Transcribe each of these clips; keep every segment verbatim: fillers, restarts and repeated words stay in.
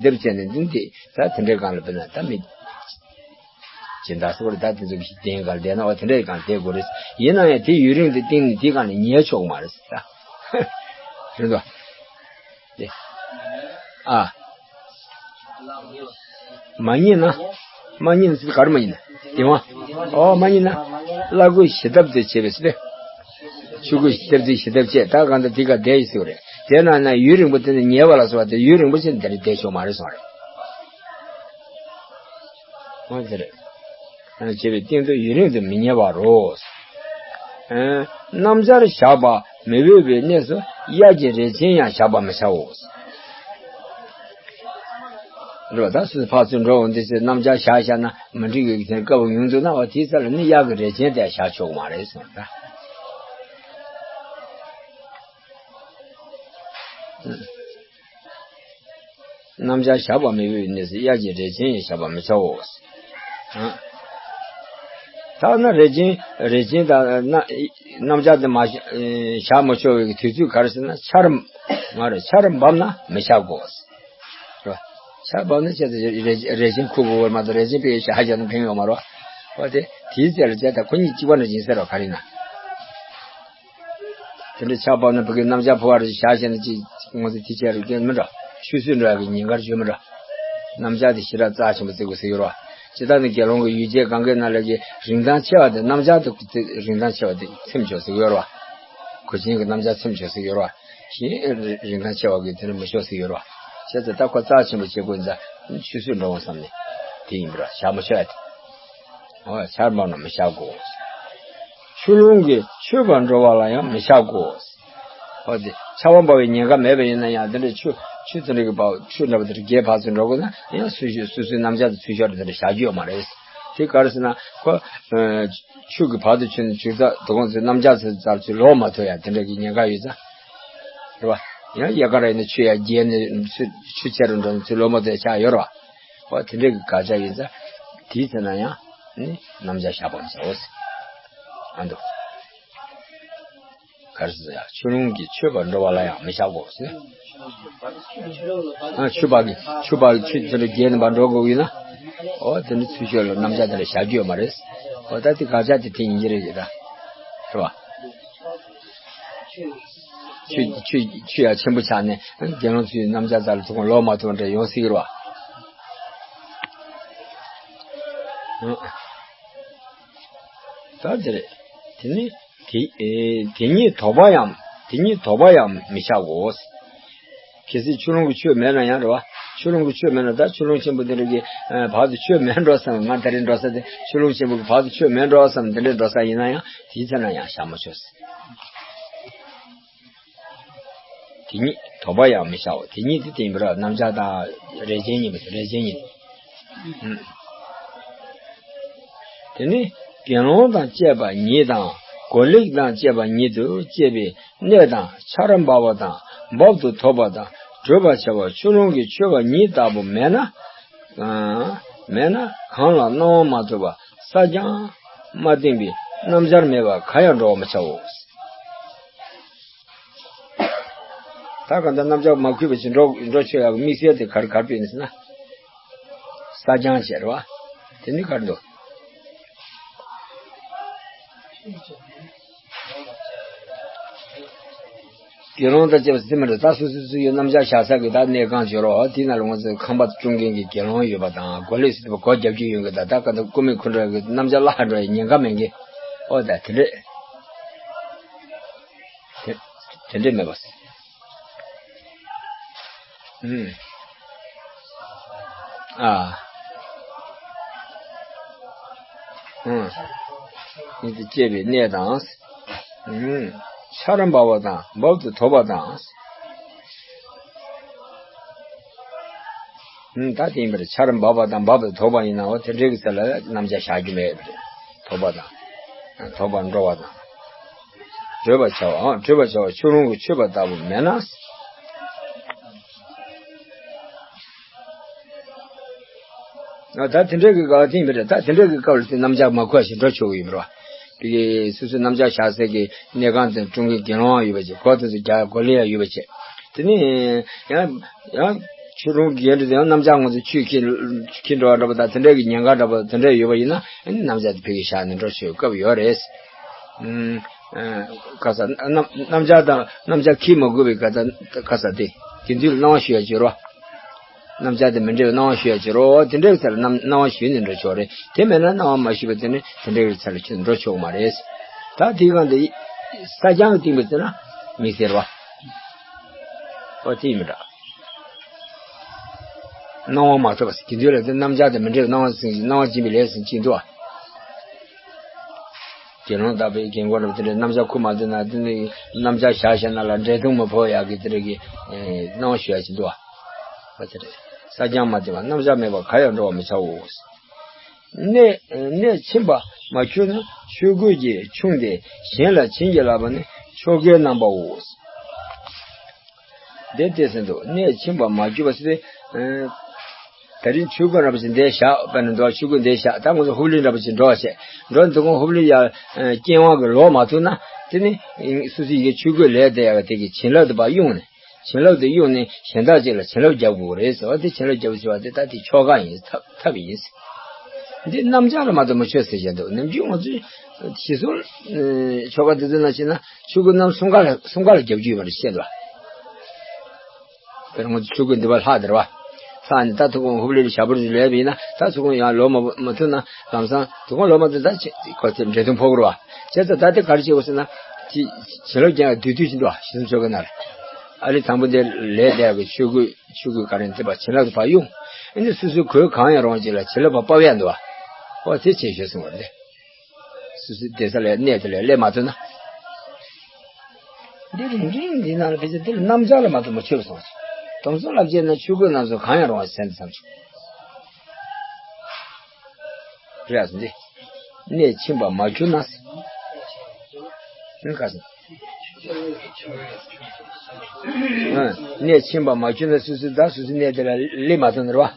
སྡེབ་བྱས་ནས་འདི་འདི་ད་དེ་འདྲའི་སྒང་ལ་དཔེར་ན་ད་མི་སྦྱིན་བདག་སོགས་ལ་ད་དེ་ཚོ་གི་གདན་སྒང་ལ་བསྡད་ན་འོ་དེ་འདྲའི་སྒང་ལ་བསྡད་དགོས་རེད། ཡིན་ན་ཡང་དེ་ཡུན་རིང་དུ་བཏིང་ནས་དེའི་སྒང་ལ་ཉལ་ཆོག་མ་རེད་ད། རེད་དོ། དེ། ཨ། མ་ཉལ་ན། མ་ཉལ་ན་ཟེར་ག་རེ་མ་ཉལ་ན། དེ་བ། ཨོ་མ་ཉལ་ན། བླ་གོས་ཞལ་ཐབ་དེ་བྱེད་པས་ཟེར། ཆོས་གོས་ཞལ་ཐབ་དེ་ཞལ་ཐབ་བྱེད་ད་གང་ལྟར་དེ་ག་བསྡད་ཡོད་ཟེར་བ་རེད། དེ་ན་ན་ཡུན་རིང་པོ་དེ་ནས་ཉལ་བ་ལ་སོགས་པ་དེ་ཡུན་རིང་པོ་ཞིག་འདིར་བསྡད་ཆོག་མ་རེད་གསུངས་རེད། འོ་དེ་རེད། བྱས་པའི་སྟེང་དུ་ཡུན་རིང་དུ་མི་ཉལ་བ་རོ། སྣམ་སྦྱར་བཞག་པ་མི་འོས་པའི་གནས་སུ་གཡག་གི་རས་ཆེན་ཡང་བཞག་པར་མི་བྱའོ། རེད་བ། ད་སུ་ཕར་ཚུར་འགྲོ་འོང་དུས་ཚེ་སྣམ་སྦྱར་བཞག་བཞག་ན་མི་འགྲིག་གི་དེ་སྐབས་ཡོང་འདུག་ན་བ་དེའི་ས་ལ་ནི་གཡག་གི་རས་ཆེན་དེ་བཞག་ཆོག་གི་མ་རེད་གསུངས་ད། སྣམ་སྦྱར་བཞག་པ་མི་འོས་པའི་གནས་སུ་གཡག་གི་རས་ཆེན་ཡང་བཞག་པར་མི་བྱའོ། ད་ན་རས་ཆེན་རས་ཆེན་དང་ན་སྣམ་སྦྱར་དེ་མ་བཞག་མི་ཆོག་པའི་དུས་ཚོད་ག་རེ་ཟེར་ན་ཆར་མ་རེད། ཆར་འབབ་ན་མི་བཞག་གོ། རེད། ཆར་འབབ་ན་ཆེད་དུ་རས་རས་ཆེན་ཁུག་དགོས་པ་མ་གཏོགས་རས་ཆེན་པས་བཞག་བཞག་ན་ཕན་ཡོད་མ་རེད། འོ་དེ་དེའི་རྩེ་ལ་བྱས་ད་ཁོ་གཉིས་གཅིག་པ་འདྲ་ཡིན་ཟེར་བ་ག་རེ་ཡིན་ན། དེ་འདྲ་ཆར་བབས་ན་ཕ་གི་སྣམ་སྦྱར་ཕུ་བ་རེ་བཞག་བྱས་ན་ཅི་ངོ་ཚ་དེ་བྱས་རེ་སྐྱོན་མི་འདྲ། ཆུད་ཟོས་འགྲོ་ཡག་གི་ཉེན་ཁ་ཡོད་མི་འདྲ། སྣམ་སྦྱར་དེ་ཞེ་དྲག་རྩ་ཆེན་པོ་བརྩི་དགོས་ཟེར་གྱི་ཡོད་རེད་བ། སྤྱིར་བཏང་ནི་དགེ་སློང་གི་ཡུལ་ཆས་གང་གའི་ནང་ལ་གི་རིན་ཐང་ཆེ་བ་དེ་སྣམ་སྦྱར་དེ་རིན་ཐང་ཆེ་བ་དེ་ཚིམ་ཆོག་ཟེར་གྱི་ཡོད་རེད་བ། གོས་ཆེན་གྱི་སྣམ་སྦྱར་ཚིམ་ཆོག་ཟེར་གྱི་ཡོད་རེད་བ། གཞན་རིན་ཐང་ཆེ་བ་གི་དེ་འདྲ་མི་ཆོག་ཟེར་གྱི་ཡོད་རེད་བ། བྱས་ཙང་ད་ཁོ་རྩ་ཆེན་པོ་བྱེད་དགོས་ཙང་ཆུད་ཟོས་འགྲོ་འོང་བསམ་ནས་དེ་ཡིན་པ་རེད། བཞག་མི་ཆོག་ཡ་དེ། འོ་ཆར་འབབ་ན་མི་བཞག་གོ། ཆུ་ཀླུང་གིས་མཆོད་པར་འགྲོ་བ་ལ་ཡང་མི་བཞག་གོ། འོ་དེ་ཆར་པ་འབབ་པའི་ཉེན་ཁ་མེད་པ་ཡིན་ན་ཡང་དེ་འདྲའི་ཆུ་ཆུ་དེ་འདྲ་གི་འབབ་ཆུ་འདྲ་པོ་དེ་འདྲ་རྒྱལ་ཕར་ཚུར་འགྲོ་དགོས་ན་ཡང་སུ་ཞིག་སུ་སུའི་སྣམ་སྦྱར་དེ་ཚུར་ཤོར་དེ་འདྲ་བཞག་རྒྱུ་ཡོད་མ་རེད། དེ་ག་རེ་ཟེར་ན་ཁོ་ཆུ་གི་བར་དུ་ཆུ་ཆུ་རྩ་དུ་ཁོང་ཚོའི་སྣམ་སྦྱར་ཚོའི་རྩར་ཚུར་ལོག་མ་ཐུབ་ཡང་དེ་འདྲ་གི་ཉེན་ཁ་ཡོད་ཙང་། རེད་བ། ཡང་དབྱར་ཁ་ར་ཡིན་ན་ཆུ་ཡར་རྒྱས་ནས་ཆུ་ཆུ་ཆེ་རུ་འགྲོ་ནས་ཚུར་ལོག་མ་ཐུབ་ཡ་ཆགས་ཡོད་རེད་བ། འོ་དེ་འདྲའི་གི་དགག་བྱ་ཡིན་ཙང་། དེའི་ཚེ་ན་ཡང་ནི་སྣམ་སྦྱར་བཞག་པར་བྱའོ་ཟེར། ཨ་འདུག་ག་རེ་ཟེར་ཡ། ཆུ་ཀླུང་གིས་མཆོད་པར་འགྲོ་བ་ལ་ཡང་མི་བཞག་གོ་ཟེར། ཨ་ཆུ་བར་གྱི་ཆུ་བར་གྱི་ཆུ་དེ་འདྲ་རྒྱས་ནས་མར་འགྲོ་དགོས་ཡིན་ན། འོ་དེ་འདྲ་ཚུར་ཤོར་ལ་སྣམ་སྦྱར་དེ་འདྲ་བཞག་རྒྱུ་ཡོད་མ་རེད། འོ་ད་དེ་དགག་བྱ་དེ་དེ་ཡིན་གྱི་རེད་ཀྱི་ད། རེད་བ། ཆུ་ཆུ་ཆུ་ཡང་ཆེན་པོ་ཆགས་ནས་དགེ་སློང་ཚོའི་སྣམ་སྦྱར་རྩ་ལ་ཐུག་གོང་ལོག་མ་ཐུབ་འདྲ་ཡོང་སྲིད་ཀྱི་རེད་བ། ད་དེ་རེད། དེ་ནི་དེ་ཨེ་དེ་ཉིད་དོགས་པ་ཡང་དེ་ཉིད་དོགས་པ་ཡང་མི་བཞག་གོ། གལ་སྲིད་ཆུ་ཀླུང་གི་ཆོས་མེད་ན་ཡང་རེད་བ། ཆུ་ཀླུང་གི་ཆོས་མེད་ན་ད་ཆུ་ཀླུང་ཆེན་པོ་འདི་འདྲ་གི་ཨ་བར་དུ་ཆོས་མེད་འགྲོ་བསམ། ང་ད་རེས་འགྲོ་ས་དེ་ཆུ་ཀླུང་ཆེན་པོ་གི་བར་དུ་ཆོས་མེད་འགྲོ་བསམ། འདི་འདྲའི་འགྲོ་ས་ཡིན་ན་ཡང་དེའི་ཚེ་ན་ཡང་བཞག་མ་ཆོག་ཟེར། དེ་ཉིད་དོགས་པ་ཡང་མི་བྱའོ། དེ་ཉིད་དེ་དེ་ཡིན་པར་སྣམ་སྦྱར་དང་རས་ཆེན་ཡིན་པ་རས་ཆེན་ཡིན། ཨུམ། དེ་ནི་དགེ་སློང་དང་བཅས་པ་ཉིད་དང་སྒོ་གླེགས་དང་བཅས་པ་ཉིད་དུ་བཅས་པའི་གནས་དང་ཆར་འབབ་པ་དང་འབབ་ཏུ་ཐོབ་པ་དང་བགྲོད་པར་བྱ་བ་ཆུ་ཀླུང་གིས་མཆོད་པ་ཉིད་ལྟ་བུ་མེད་ན། ཨ་མེད་ན་གང་ལ་སྣང་བ་མ་ཐུབ་པ་སྲ་བརྐྱང་མ་བཏིང་པའི་སྣམ་སྦྱར་མེད་པར་གང་ཡང་འགྲོ་བར་མི་བྱའོ། ད་གང་ལྟར་སྣམ་སྦྱར་མ་གུས་པ་ཞིག་འགྲོ་འགྲོ་ཆོག་ཡག་གི་དམིགས་བསལ་དེ་ག་རེ་ག་རེ་ཡིན་ཟེར་ན། སྲ་བརྐྱང་བྱས་རེད་བ། དེ་ནི་ག་རེ་འདུག་དགེ་སློང་དང་བཅས་པ་ཟེར་མི་འདུག་ད་སོ་སོ་སོ་ཡི་སྣམ་སྦྱར་བཞག་ས་གི་ད་གནས་ཁང་བྱོས་རོགས། དེའི་ནང་ལ་ང་ཚོའི་ཁང་པ་སྲུང་མཁན་གྱི་དགེ་སློང་ཡོད་པ་དང་སྒོ་གླེགས་ཟེར་དུས་སྒོ་རྒྱབ་རྒྱུ་ཡོད་གི། ད་ད་གང་ལྟར་སྐུ་མེད་ཁུ་འདྲ་གི་སྣམ་སྦྱར་བརླག་འགྲོ་ཡི་ཉེན་ཁ་མེད་གི། ཨོ་ད་དེ་འདྲས། དེ་དེ་འདྲས་མེད་པ། ཨུམ། ཨ། ཨུམ། ཉིད་དུ་སྐྱེས་པའི་གནས་དང་། ཨུམ། ཆར་འབབ་པ་དང་འབབ་ཏུ་ཐོབ་པ་དང་། ཨུམ། ད་དེ་ཡིན་པར་ཆར་འབབ་པ་དང་འབབ་ཏུ་ཐོབ་པ་ཡིན་ནའང་དེ་འདྲའི་གི་ས་ལ་སྣམ་སྦྱར་བཞག་རྒྱུ་མེད་པ་རེད། ཐོབ་པ་དང་། ཐོབ་པར་འགྲོ་བ་དང་། བགྲོད་པར་བྱ་བའང་བགྲོད་པར་བྱ་བ་ཆུ་ཀླུང་གིས་མཆོད་པ་ལྟ་བུ་མེད་ན། ད་དེ་འདྲའི་གི་སྐབས་དེ་ཡིན་པ་རེད། ད་དེ་འདྲའི་གི་སྐབས་ལ་དེ་སྣམ་སྦྱར་མ་གོས་ཤིང་འགྲོ་ཆོག་གི་ཡིན་པ་རེད་བ། དེ་གི་སོ་སོའི་སྣམ་སྦྱར་བཞག་སའི་གི་གནས་ཁང་དེ་སྲུང་མཁན་དགེ་སློང་ཡོད་པ་བྱས། སྒོ་དེ་ཚོ་རྒྱ་སྒོ་གླེགས་ཡང་ཡོད་པ་བྱས། དེ་ནི་ཡང་ཡང་ ཆུ་རུང་གི་འདྲ་དེ་ཡང་གནམ་ལྕགས་ང་ཚོ་ཆུས་ཁྱེར་ཁྱེར་འགྲོ་བ་འདྲ་པོ་དང་དེ་འདྲ་གི་ཉེན་ཁ་འདྲ་པོ་དེ་འདྲ་ཡོད་པ་ཡིན་ན་ཨ་ནི་གནམ་ལྕགས་དེ་ཕ་གིར་བཞག་ནས་འགྲོ་ཆོག་སྐབས་ཡོད་རེད། ཨུམ། ཨ། ཁ་ས་གནམ་གནམ་ལྕགས་དང་གནམ་ལྕགས་ཁྱེར་མ་དགོས་པའི་ཁ་ས་ཁ་ས་དེ་དེ་དུས་ལ་གནང་བ་ཞུ་ཡ་བྱེད་རོགས། གནམ་ལྕགས་དེ་མི་འདྲ་བའི་གནང་བ་ཞུ་ཡ་བྱེད་རོགས། དེ་འདྲ་བའི་ཚེ་ལ་གནམ་གནང་བ་ཞུས་ནས་འགྲོ་ཆོག་རེད། དེ་མེད་ན་གནང་བ་མ་ཞུས་པ་དེ་ནི་དེ་འདྲ་བའི་ཚེ་ལ་ཁྱོད་འགྲོ་ཆོག་མ་རེད། ད་དེའི་སྒང་དེ་ས་རྐྱང་གི་སྟེང་པའི་ཚེ་ན་མི་ཟེར་བ། ཨོ་དེ་ཡིན་མི་འདྲ། གནང་བ་མ་ཐོབ་པ་ཟེར་གྱི་འདུག་ལ། དེ་གནམ་ལྕགས་དེ་མི་འདྲ་བའི་གནང་བ་ཟེར་གྱི་གནང་བ་སྦྱིན་པའི་ལས་ཟེར་གྱི་འདུག་ཨ། དགེ་སློང་དག་པའི་རྒན་གོག་རབ་དེ་འདྲའི་གནམ་ལྕགས་ཁུར་མ་ཐུབ་ན་དེ་ནི་གནམ་ལྕགས་བཞག་བཞག་ན་ལ་འདྲེ་དུང་མི་ཕོག་ཡག་གི་དེ་འདྲ་གི་གནང་བ་ཞུ་ཡ་ཅིག་འདུག་ཨ། ཨ་དེ་རེད། ས་རྐྱང་མ་བསྟེན་པ་གནམ་ལྕགས་མེད་པར་གར་ཡང་འགྲོ་བར་མི་བྱའོ། གནས་གནས་ཕྱིན་པ་མ་གྱུར་ན་ཆོས་གོས་ཀྱིས་ཕྱུང་སྟེ་གཞན་ལ་བྱིན་གྱིས་བརླབས་པ་ནི་ཆོ་གའི་རྣམ་པའོ། འདི་སྟེ་ཟེར་འདུག་གནས་ཕྱིན་པ་མ་གྱུར་པ་ཟེར་ཏེ། ད་རིང་ཆོས་གོས་འདྲ་པོ་ཅིག་འདིར་བཞག་པ་ནི་འདུག་ཆོས་གོས་འདིར་བཞག་ད་ང་ཚོ་ཧུབ་ལི་འདྲ་པོ་ཅིག་འགྲོ་བྱས་འགྲོ་འདུག་གོང་ཧུབ་ལི་ཡར་རྐྱེན་དབང་གིས་ལོག་མ་ཐུབ་ན་དེ་ནི་སོ་སོའི་ཡི་གེ་ཆོས་གོས་ལས་དེ་ཡག་དེ་གི་བྱིན་རླབས་དེ་ཕར་གཡུགས་ནས། བྱིན་རླབས་དེ་གཡུགས་ནས་གཞན་དག་ཅིག་ལ་བྱིན་རླབས་རྒྱག་དགོས་རེད་ཟེར་བ་དེ་བྱིན་རླབས་རྒྱག་ཟེར་བ་དེ་ད་དེ་ཆོ་ག་ཡིན། ཐབས་ཐབས་ཡིན། འདི་གནམ་ལྕགས་ལ་མ་གཏོགས་མི་ཆོག་ཟེར་བཞིན་འདུག་ནམ་རྒྱུན་ང་ཚོའི་ཞི་གསོ་ཆོ་ག་དེ་ཚོ་ནང་བཞིན་ན་ཆོས་གོས་གནམ་སྲུང་སྐར་ལ་སྲུང་སྐར་ལ་རྒྱབ་རྒྱུ་ཡོད་པ་རེད་བཤད་འདུག་དཔེར་ང་ཚོ་ཆོས་གོས་འདི་པར་ལྷག་དེ་རེད་བ། ལྷག་ནས་ད་ཐུགས་དགོངས་ཧུབ་ལི་ལི་ཞབས་པར་ལས་པ་ཡིན་ན་ད་ཐུགས་དགོངས་ཡང་ལོག་མ་མ་ཐུབ་ན་ལམ་སང་ཐུགས་དགོངས་ལོག་མ་ཐུབ་ད་ཁོ་ཚོས་འདྲེ་དུང་ཕོག་གི་རེད་བ། བྱས་ཙང་ད་དེ་ག་རེ་བྱེད་དགོས་ཟེར་ན། དེ་བྱིན་རླབས་ཀྱང་བསྡུས་བསྡུས་ཀྱི་འདུག་ཞི་གསུམ་ཆོ་ག་ནང་ལ། ཨ་རི་དང་པོ་འདི་ལས་འདས་ཀྱི་ཆོས་གོས་ཆོས་གོས་ག་རེ་འདི་པ་བྱིན་རླབས་དེ་ཕར་གཡུག་ཨ་ནི་སོ་སོའི་གོས་གང་ཡང་རུང་ཅིག་ལ་བྱིན་རླབས་ཕར་ཕབ་ཡ་འདུག་བ། ཨོ་དེ་བྱེད་ཤོག་གསུངས་པ་རེད། སོ་སོའི་བསྡད་ས་ལ་གནས་དེ་ལ་སླེབས་མ་ཐུབ་ན། འདི་རིང་རིང་འདི་ནང་ལ་ཕལ་ཆེར་འདི་ལ་གནམ་ལྕགས་ལ་མ་གཏོགས་མ་ཆོད་པ་སོང་ཞིག་དོམ་སོང་ལབ་བྱས་ན་ཆོས་གོས་རྣམས་སུ་གང་ཡང་རུང་བ་ཟེར་འདི་བསམ་ཞིག་རེད་ཨ་འདི། གནས་ཕྱིན་པ་མ་གྱུར་ན། ཨ་ནི་ག་ཟེར། ཨ། གནས་ཕྱིན་པ་མ་གྱུར་ན་སོ་སོའི་བདག་སོ་སོའི་གནས་དེ་ལ་སླེབས་མ་ཐུབ་ན་རེད་བ།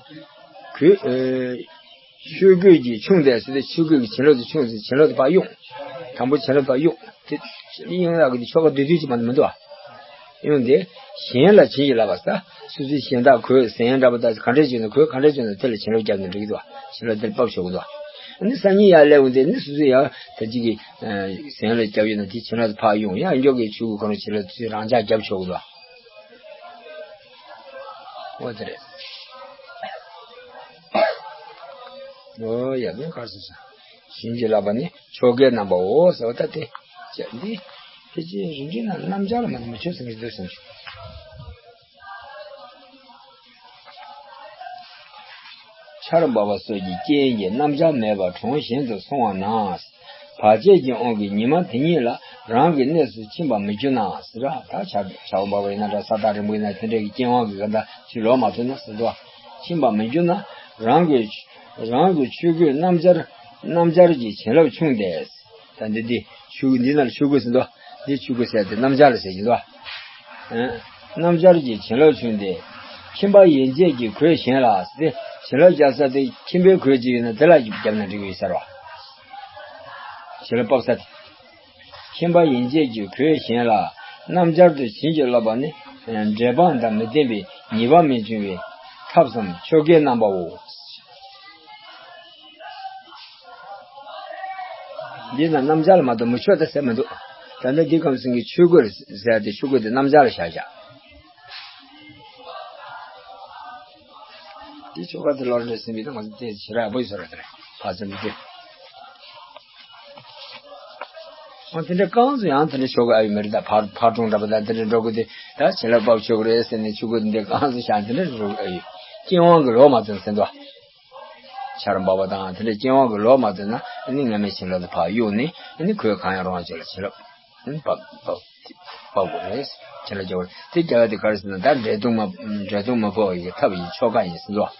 གོས། ཨེ། ཆོས་གོས་ཀྱིས་ཕྱུང་སྟེ་ཟེར་ཏེ་ཆོས་གོས་ཀྱིས་བྱིན་རླབས་དེ་ཕྱུང་སྟེ་བྱིན་རླབས་དེ་ཕར་གཡུག་དང་པོ་བྱིན་རླབས་ཕར་གཡུག་དེ་གཡུག་ཡག་གི་དེ་ཆོ་ག་བསྡུས་བསྡུས་ཅིག་མ་གཏོགས་མི་འདུག་བ། གཡུག་དེ། གཞན་ལ་བྱིན་གྱིས་བརླབས་པ་ཟེར། སོ་སོའི་གཞན་དག་གོས་གཟན་འདྲ་པོ་དག་ག་འདྲས་བྱུང་ན་གོས་ག་འདྲས་བྱུང་ན་དེ་ལ་བྱིན་རླབས་བརྒྱབ་ན་འགྲིག་གི་འདུག་བ། བྱིན་རླབས་དེ་ལ་ཕབ་ཆོག་གི་འདུག་བ། ཨ་ནི་སང་ཉིན་ཡར་སླེབས་འོང་དེ་ནི་སོ་སོའི་ཡང་ད་ཅིག་གི་གཟན་ལ་བརྒྱབ་ཡོད་ན་དེ་བྱིན་རླབས་དེ་ཕར་གཡུག་ཡང་མགྱོགས་ཀྱི་ཆོས་གོས་ཁོ་རང་བྱིན་རླབས་དེ་རང་འཇགས་བརྒྱབ་ཆོག་གི་འདུག་བ། འོ་དེ་རེད། འོ་ཡ་ངས་ག་རེ་ཟེར་སོང་། བྱིན་གྱིས་བརླབས་པ་ནི་ཆོ་གའི་རྣམ་པའོ་ཟེར་བ་ད་དེ། ཅེས་འདི། ཕལ་ཆེར་རིན་ཆེན་ནང་གནམ་ལྕགས་ལ་མ་གཏོགས་མ་ཆོད་ཟེར་གྱི་འདུག་བསམ་བྱུང་། ཆར་འབབ་པ་སོགས་ཀྱི་རྐྱེན་གྱིས་གནམ་ལྕགས་མེད་པར་གྲོང་གཞན་དུ་སོང་བ་ན། བར་ཆད་ཀྱི་དབང་གིས་ཉི་མ་དེ་ཉིད་ལ་རང་གི་གནས་སུ་ཕྱིན་པར་མི་འགྱུར་ན་ཟེར་ར། ད་ཆར་ཆར་པ་འབབ་པ་ཡིན་ན་འདྲ་ས་ཐག་རིང་པོ་ཡིན་ན་དེ་འདྲའི་གི་རྐྱེན་དབང་གིས་ག་འདྲ་ཅིག་ལོག་མ་ཐུབ་ན་ཟེར་དུས་ཕྱིན་པར་མི་འགྱུར་ན་རང་གི་རང་གི་ཆོས་གོས་སྣམ་སྦྱར་སྣམ་སྦྱར་གྱི་བྱིན་རླབས་ཕྱུང་སྟེ། ད་འདི་འདི་ཆོས་གོས་འདི་ན་ལ་ཆོས་གོས་ཟེར་འདུག་འདི་ཆོས་གོས་ཟེར་ཏེ་སྣམ་སྦྱར་ལ་ཟེར་གྱི་འདུག་སྣམ་སྦྱར་གྱི་བྱིན་རླབས་ཕྱུང་སྟེ། ཁྱིམ་པ་ཡན་ཆད་ཀྱི་གོས་གཞན་ལ་ཟེར་ཏེ་བྱིན་རླབས་རྒྱག་ས་དེ་ཁྱིམ་པའི་གོས་ཅིག་ཡོད་ན་དེ་ལ་བརྒྱབ་ན་འགྲིག་གི་ཡོད་ས་རེད་བ། བྱིན་རླབས་ཕབ་ས་དེ། ཁྱིམ་པ་ཡན་ཆད་ཀྱི་གོས་གཞན་ལ་སྣམ་སྦྱར་དུ་བྱིན་གྱིས་བརླབས་པ་ནི་འབྲེལ་སྤངས་དང་མི་ལྡན་པའི་ཉེས་པ་མི་འབྱུང་བའི་ཐབས་སམ་ཆོ་གའི་རྣམ་པའོ། འདི་ན་སྣམ་སྦྱར་ལ་མ་གཏོགས་མི་ཆོག་ད་ཟེར་མི་འདུག་ད་ལྟ་འདི་ཁམས་སེང་གི་ཆོས་གོས་ཟེར་ཏེ་ཆོས་གོས་དེ་སྣམ་སྦྱར་ལ་བཞག་བཞག་འདི་ཆོ་ག་དེ་ལོར་འདྲེ་ཟིན་པའི་ད་ང་ཚོ་དེ་ཞེ་དྲག་པོ་ཡོད་ས་རེད་དེ་རེད་ཕ་ཚན་འདི་དེ། ཨ་དེ་འདྲ་རྐང་ཚོ་ཡང་དེ་འདྲ་ཆོ་ག་ཨ་ཡོད་མི་རེད་ད་ཕར་ཕར་གྲོང་འདྲ་པོ་ད་དེ་འདྲ་འགྲོ་དགོས་དེ་ད་བྱིན་རླབས་ཕབ་ཆོག་གི་རེད་ཟེར་ནས་ཆོ་ག་འདི་འདྲ་རྐང་ཚོ་བཞག་དེ་འདྲ་འགྲོ་གི་ཨ་ཡོད་རྐྱེན་དབང་གིས་ལོག་མ་ཐུབ་ཟེར་འདུག་ཆར་འབབ་པ་དང་དེ་འདྲའི་རྐྱེན་དབང་གིས་ལོག་མ་ཐུབ་ན་ཨ་ནི་སྔ་མའི་བྱིན་རླབས་དེ་ཕར་གཡུགས་ནས་ཨ་ནི་གོས་གང་ཡང་རུང་བ་ཅིག་ལ་བྱིན་རླབས་ཨ་ནི་ཕབ་ཕབ་ཕབ་དགོས་རེད། བྱིན་རླབས་རྒྱག་དགོས་རེད། དེ་རྒྱག་ཡ་དེ་ག་རེ་ཟེར་ན་ད་འབྲེལ་ལྡོག་མ་འབྲེལ་ལྡོག་མ་ཕོག་ཡི་ཐབས་ཡིན་ཆོ་ག་ཡིན་ཟེར་འདུག་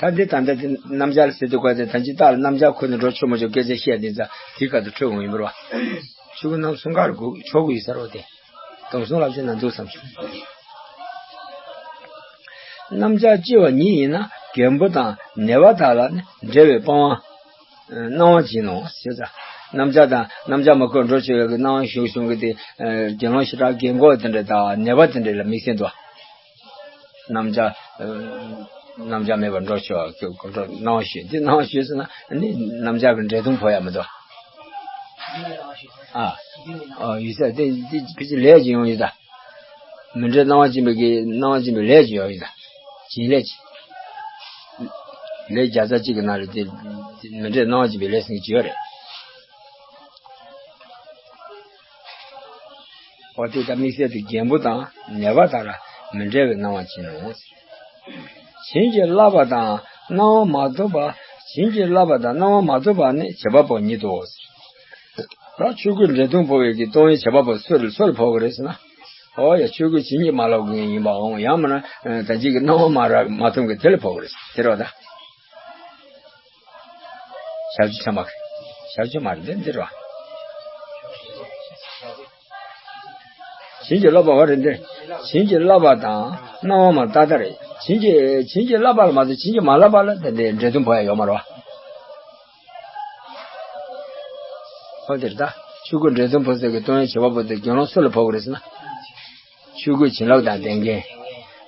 ད་འདི་ད་ལྟ་དེ་སྣམ་སྦྱར་ཟེར་དུས་ག་དེ་ད་ཅི་ལྟར་སྣམ་སྦྱར་ཁུར་ནས་འགྲོ་ཆོག་མ་ཆོག་སྐད་ཆ་བཤད་དེ་ཙང་དེའི་ཁ་ཐུག་འཕྲོས་འོང་ཡིན་པ་རེད་བ། ཆོས་གོས་རྣམས་སྲུང་སྐར་དགོས་ཆོག་གི་ཡོད་ས་རེད་བ་དེ། དོམ་སྲུང་ལབ་ཆེ་ན་འདུག་བསམ་བྱུང་། སྣམ་སྦྱར་ལྕི་བ་ཉིད་ཡིན་ན་རྒན་པོ་དང་ནད་པ་དག་ལ་ནི་འབྲེལ་བའི་སྤང་བ་གནང་བ་བྱིན་ནོ་ཞེས་ཟེར། རྣམ་གཞག་དང་རྣམ་གཞག་མ་འཁོར་འགྲོ་ཆོག་ཡག་གི་སྣང་བ་ཞུགས་ཞུགས་གི་དེ། དགེ་སློང་ཞེ་དྲག་རྒན་གོག་དེ་འདྲ་དང་ནད་པ་དེ་འདྲ་ལ་དམིགས་བསལ་འདུག། རྣམ་གཞག་རྣམ་གཞག་མེད་པར་འགྲོ་ཆོག་གི་སྣང་བ་ཞུགས། དེ་སྣང་བ་ཞུགས་ཟེར་ན་ནི་རྣམ་གཞག་གི་འབྲས་དུང་ཕོག་ཡག་མི་འདུག། ཨ། ཨོ་ཡོད་ས་དེ་དེ་ཕལ་ཆེར་ལས་ཀྱི་ཡོང་ཡོད་ད། མི་འདྲའི་སྣང་བ་སྦྱིན་པའི་གི་སྣང་བ་སྦྱིན་པའི་ལས་ཀྱི་ཡོང་ཡོད་ད། སྦྱིན་ལས་ཀྱི། ལས་བརྒྱ་རྩ་གཅིག་གི་ནང་ལ་དེ་མི་འདྲའི་སྣང་བ་སྦྱིན་པའི་ལས་ཟེར་གྱི་ཡོད་རེད། འོ་དེ་ལྟར་དམིགས་བསལ་དུ་རྒན་པོ་དང་ནད་པ་དག་ལ་མི་འབྲལ་བའི་གནང་བ་བྱིན་ནོ། བྱིན་གྱིས་བརླབས་པ་དང་གནང་བ་མ་ཐོབ་པ། བྱིན་གྱིས་བརླབས་པ་དང་གནང་བ་མ་ཐོབ་པ་ནི་བྱེད་པ་པོ་ཉིད་དོ། ད་ཆོས་གོས་འབྲས་དུང་ཕོག་པའི་གི་གཏོང་བའི་བྱེད་པ་པོ་སུ་ལ་སུ་ལ་ཕོག་གི་རེད་ཟེར་ན། ཨོ་ཡ་ཆོས་གོས་བྱིན་གྱིས་མ་བརླབས་མཁན་ཡིན་པ་འོང་། ཡང་མིན་ན་ད་ཅིག་གི་གནང་བ་མ་རག་མ་ཐོབ་མཁན་དེ་ལ་ཕོག་གི་རེད་ཟེར་བ་ད། ཞབས་ཕྱི་ཆ་མ་ཞབས་ཕྱི་མ་རེད་འདི་འདི་རེད་བ། བྱིན་གྱིས་བརླབས་པ་བ་རེད་འདི། བྱིན་གྱིས་བརླབས་པ་དང་གནང་བ་མ་ཏག་ཏག་རེད། བྱིན་གྱིས་བྱིན་གྱིས་བརླབས་པ་ལ་མ་གཏོགས་བྱིན་གྱིས་མ་བརླབས་པ་ལ་དེ་འདྲའི་འབྲས་དུང་ཕོག་ཡག་ཡོད་མ་རེད་བ། ཧོ་དེར་ད་ཆོས་གོས་འབྲས་དུང་ཕོག་ས་གི་གཏོང་ཡག་བྱེད་པ་པོ་དེ་དགེ་སློང་སུ་ལ་ཕོག་གི་རེད་ཟེར་ན། ཆོས་གོས་བྱིན་རླབས་དང་ལྡན་མཁན།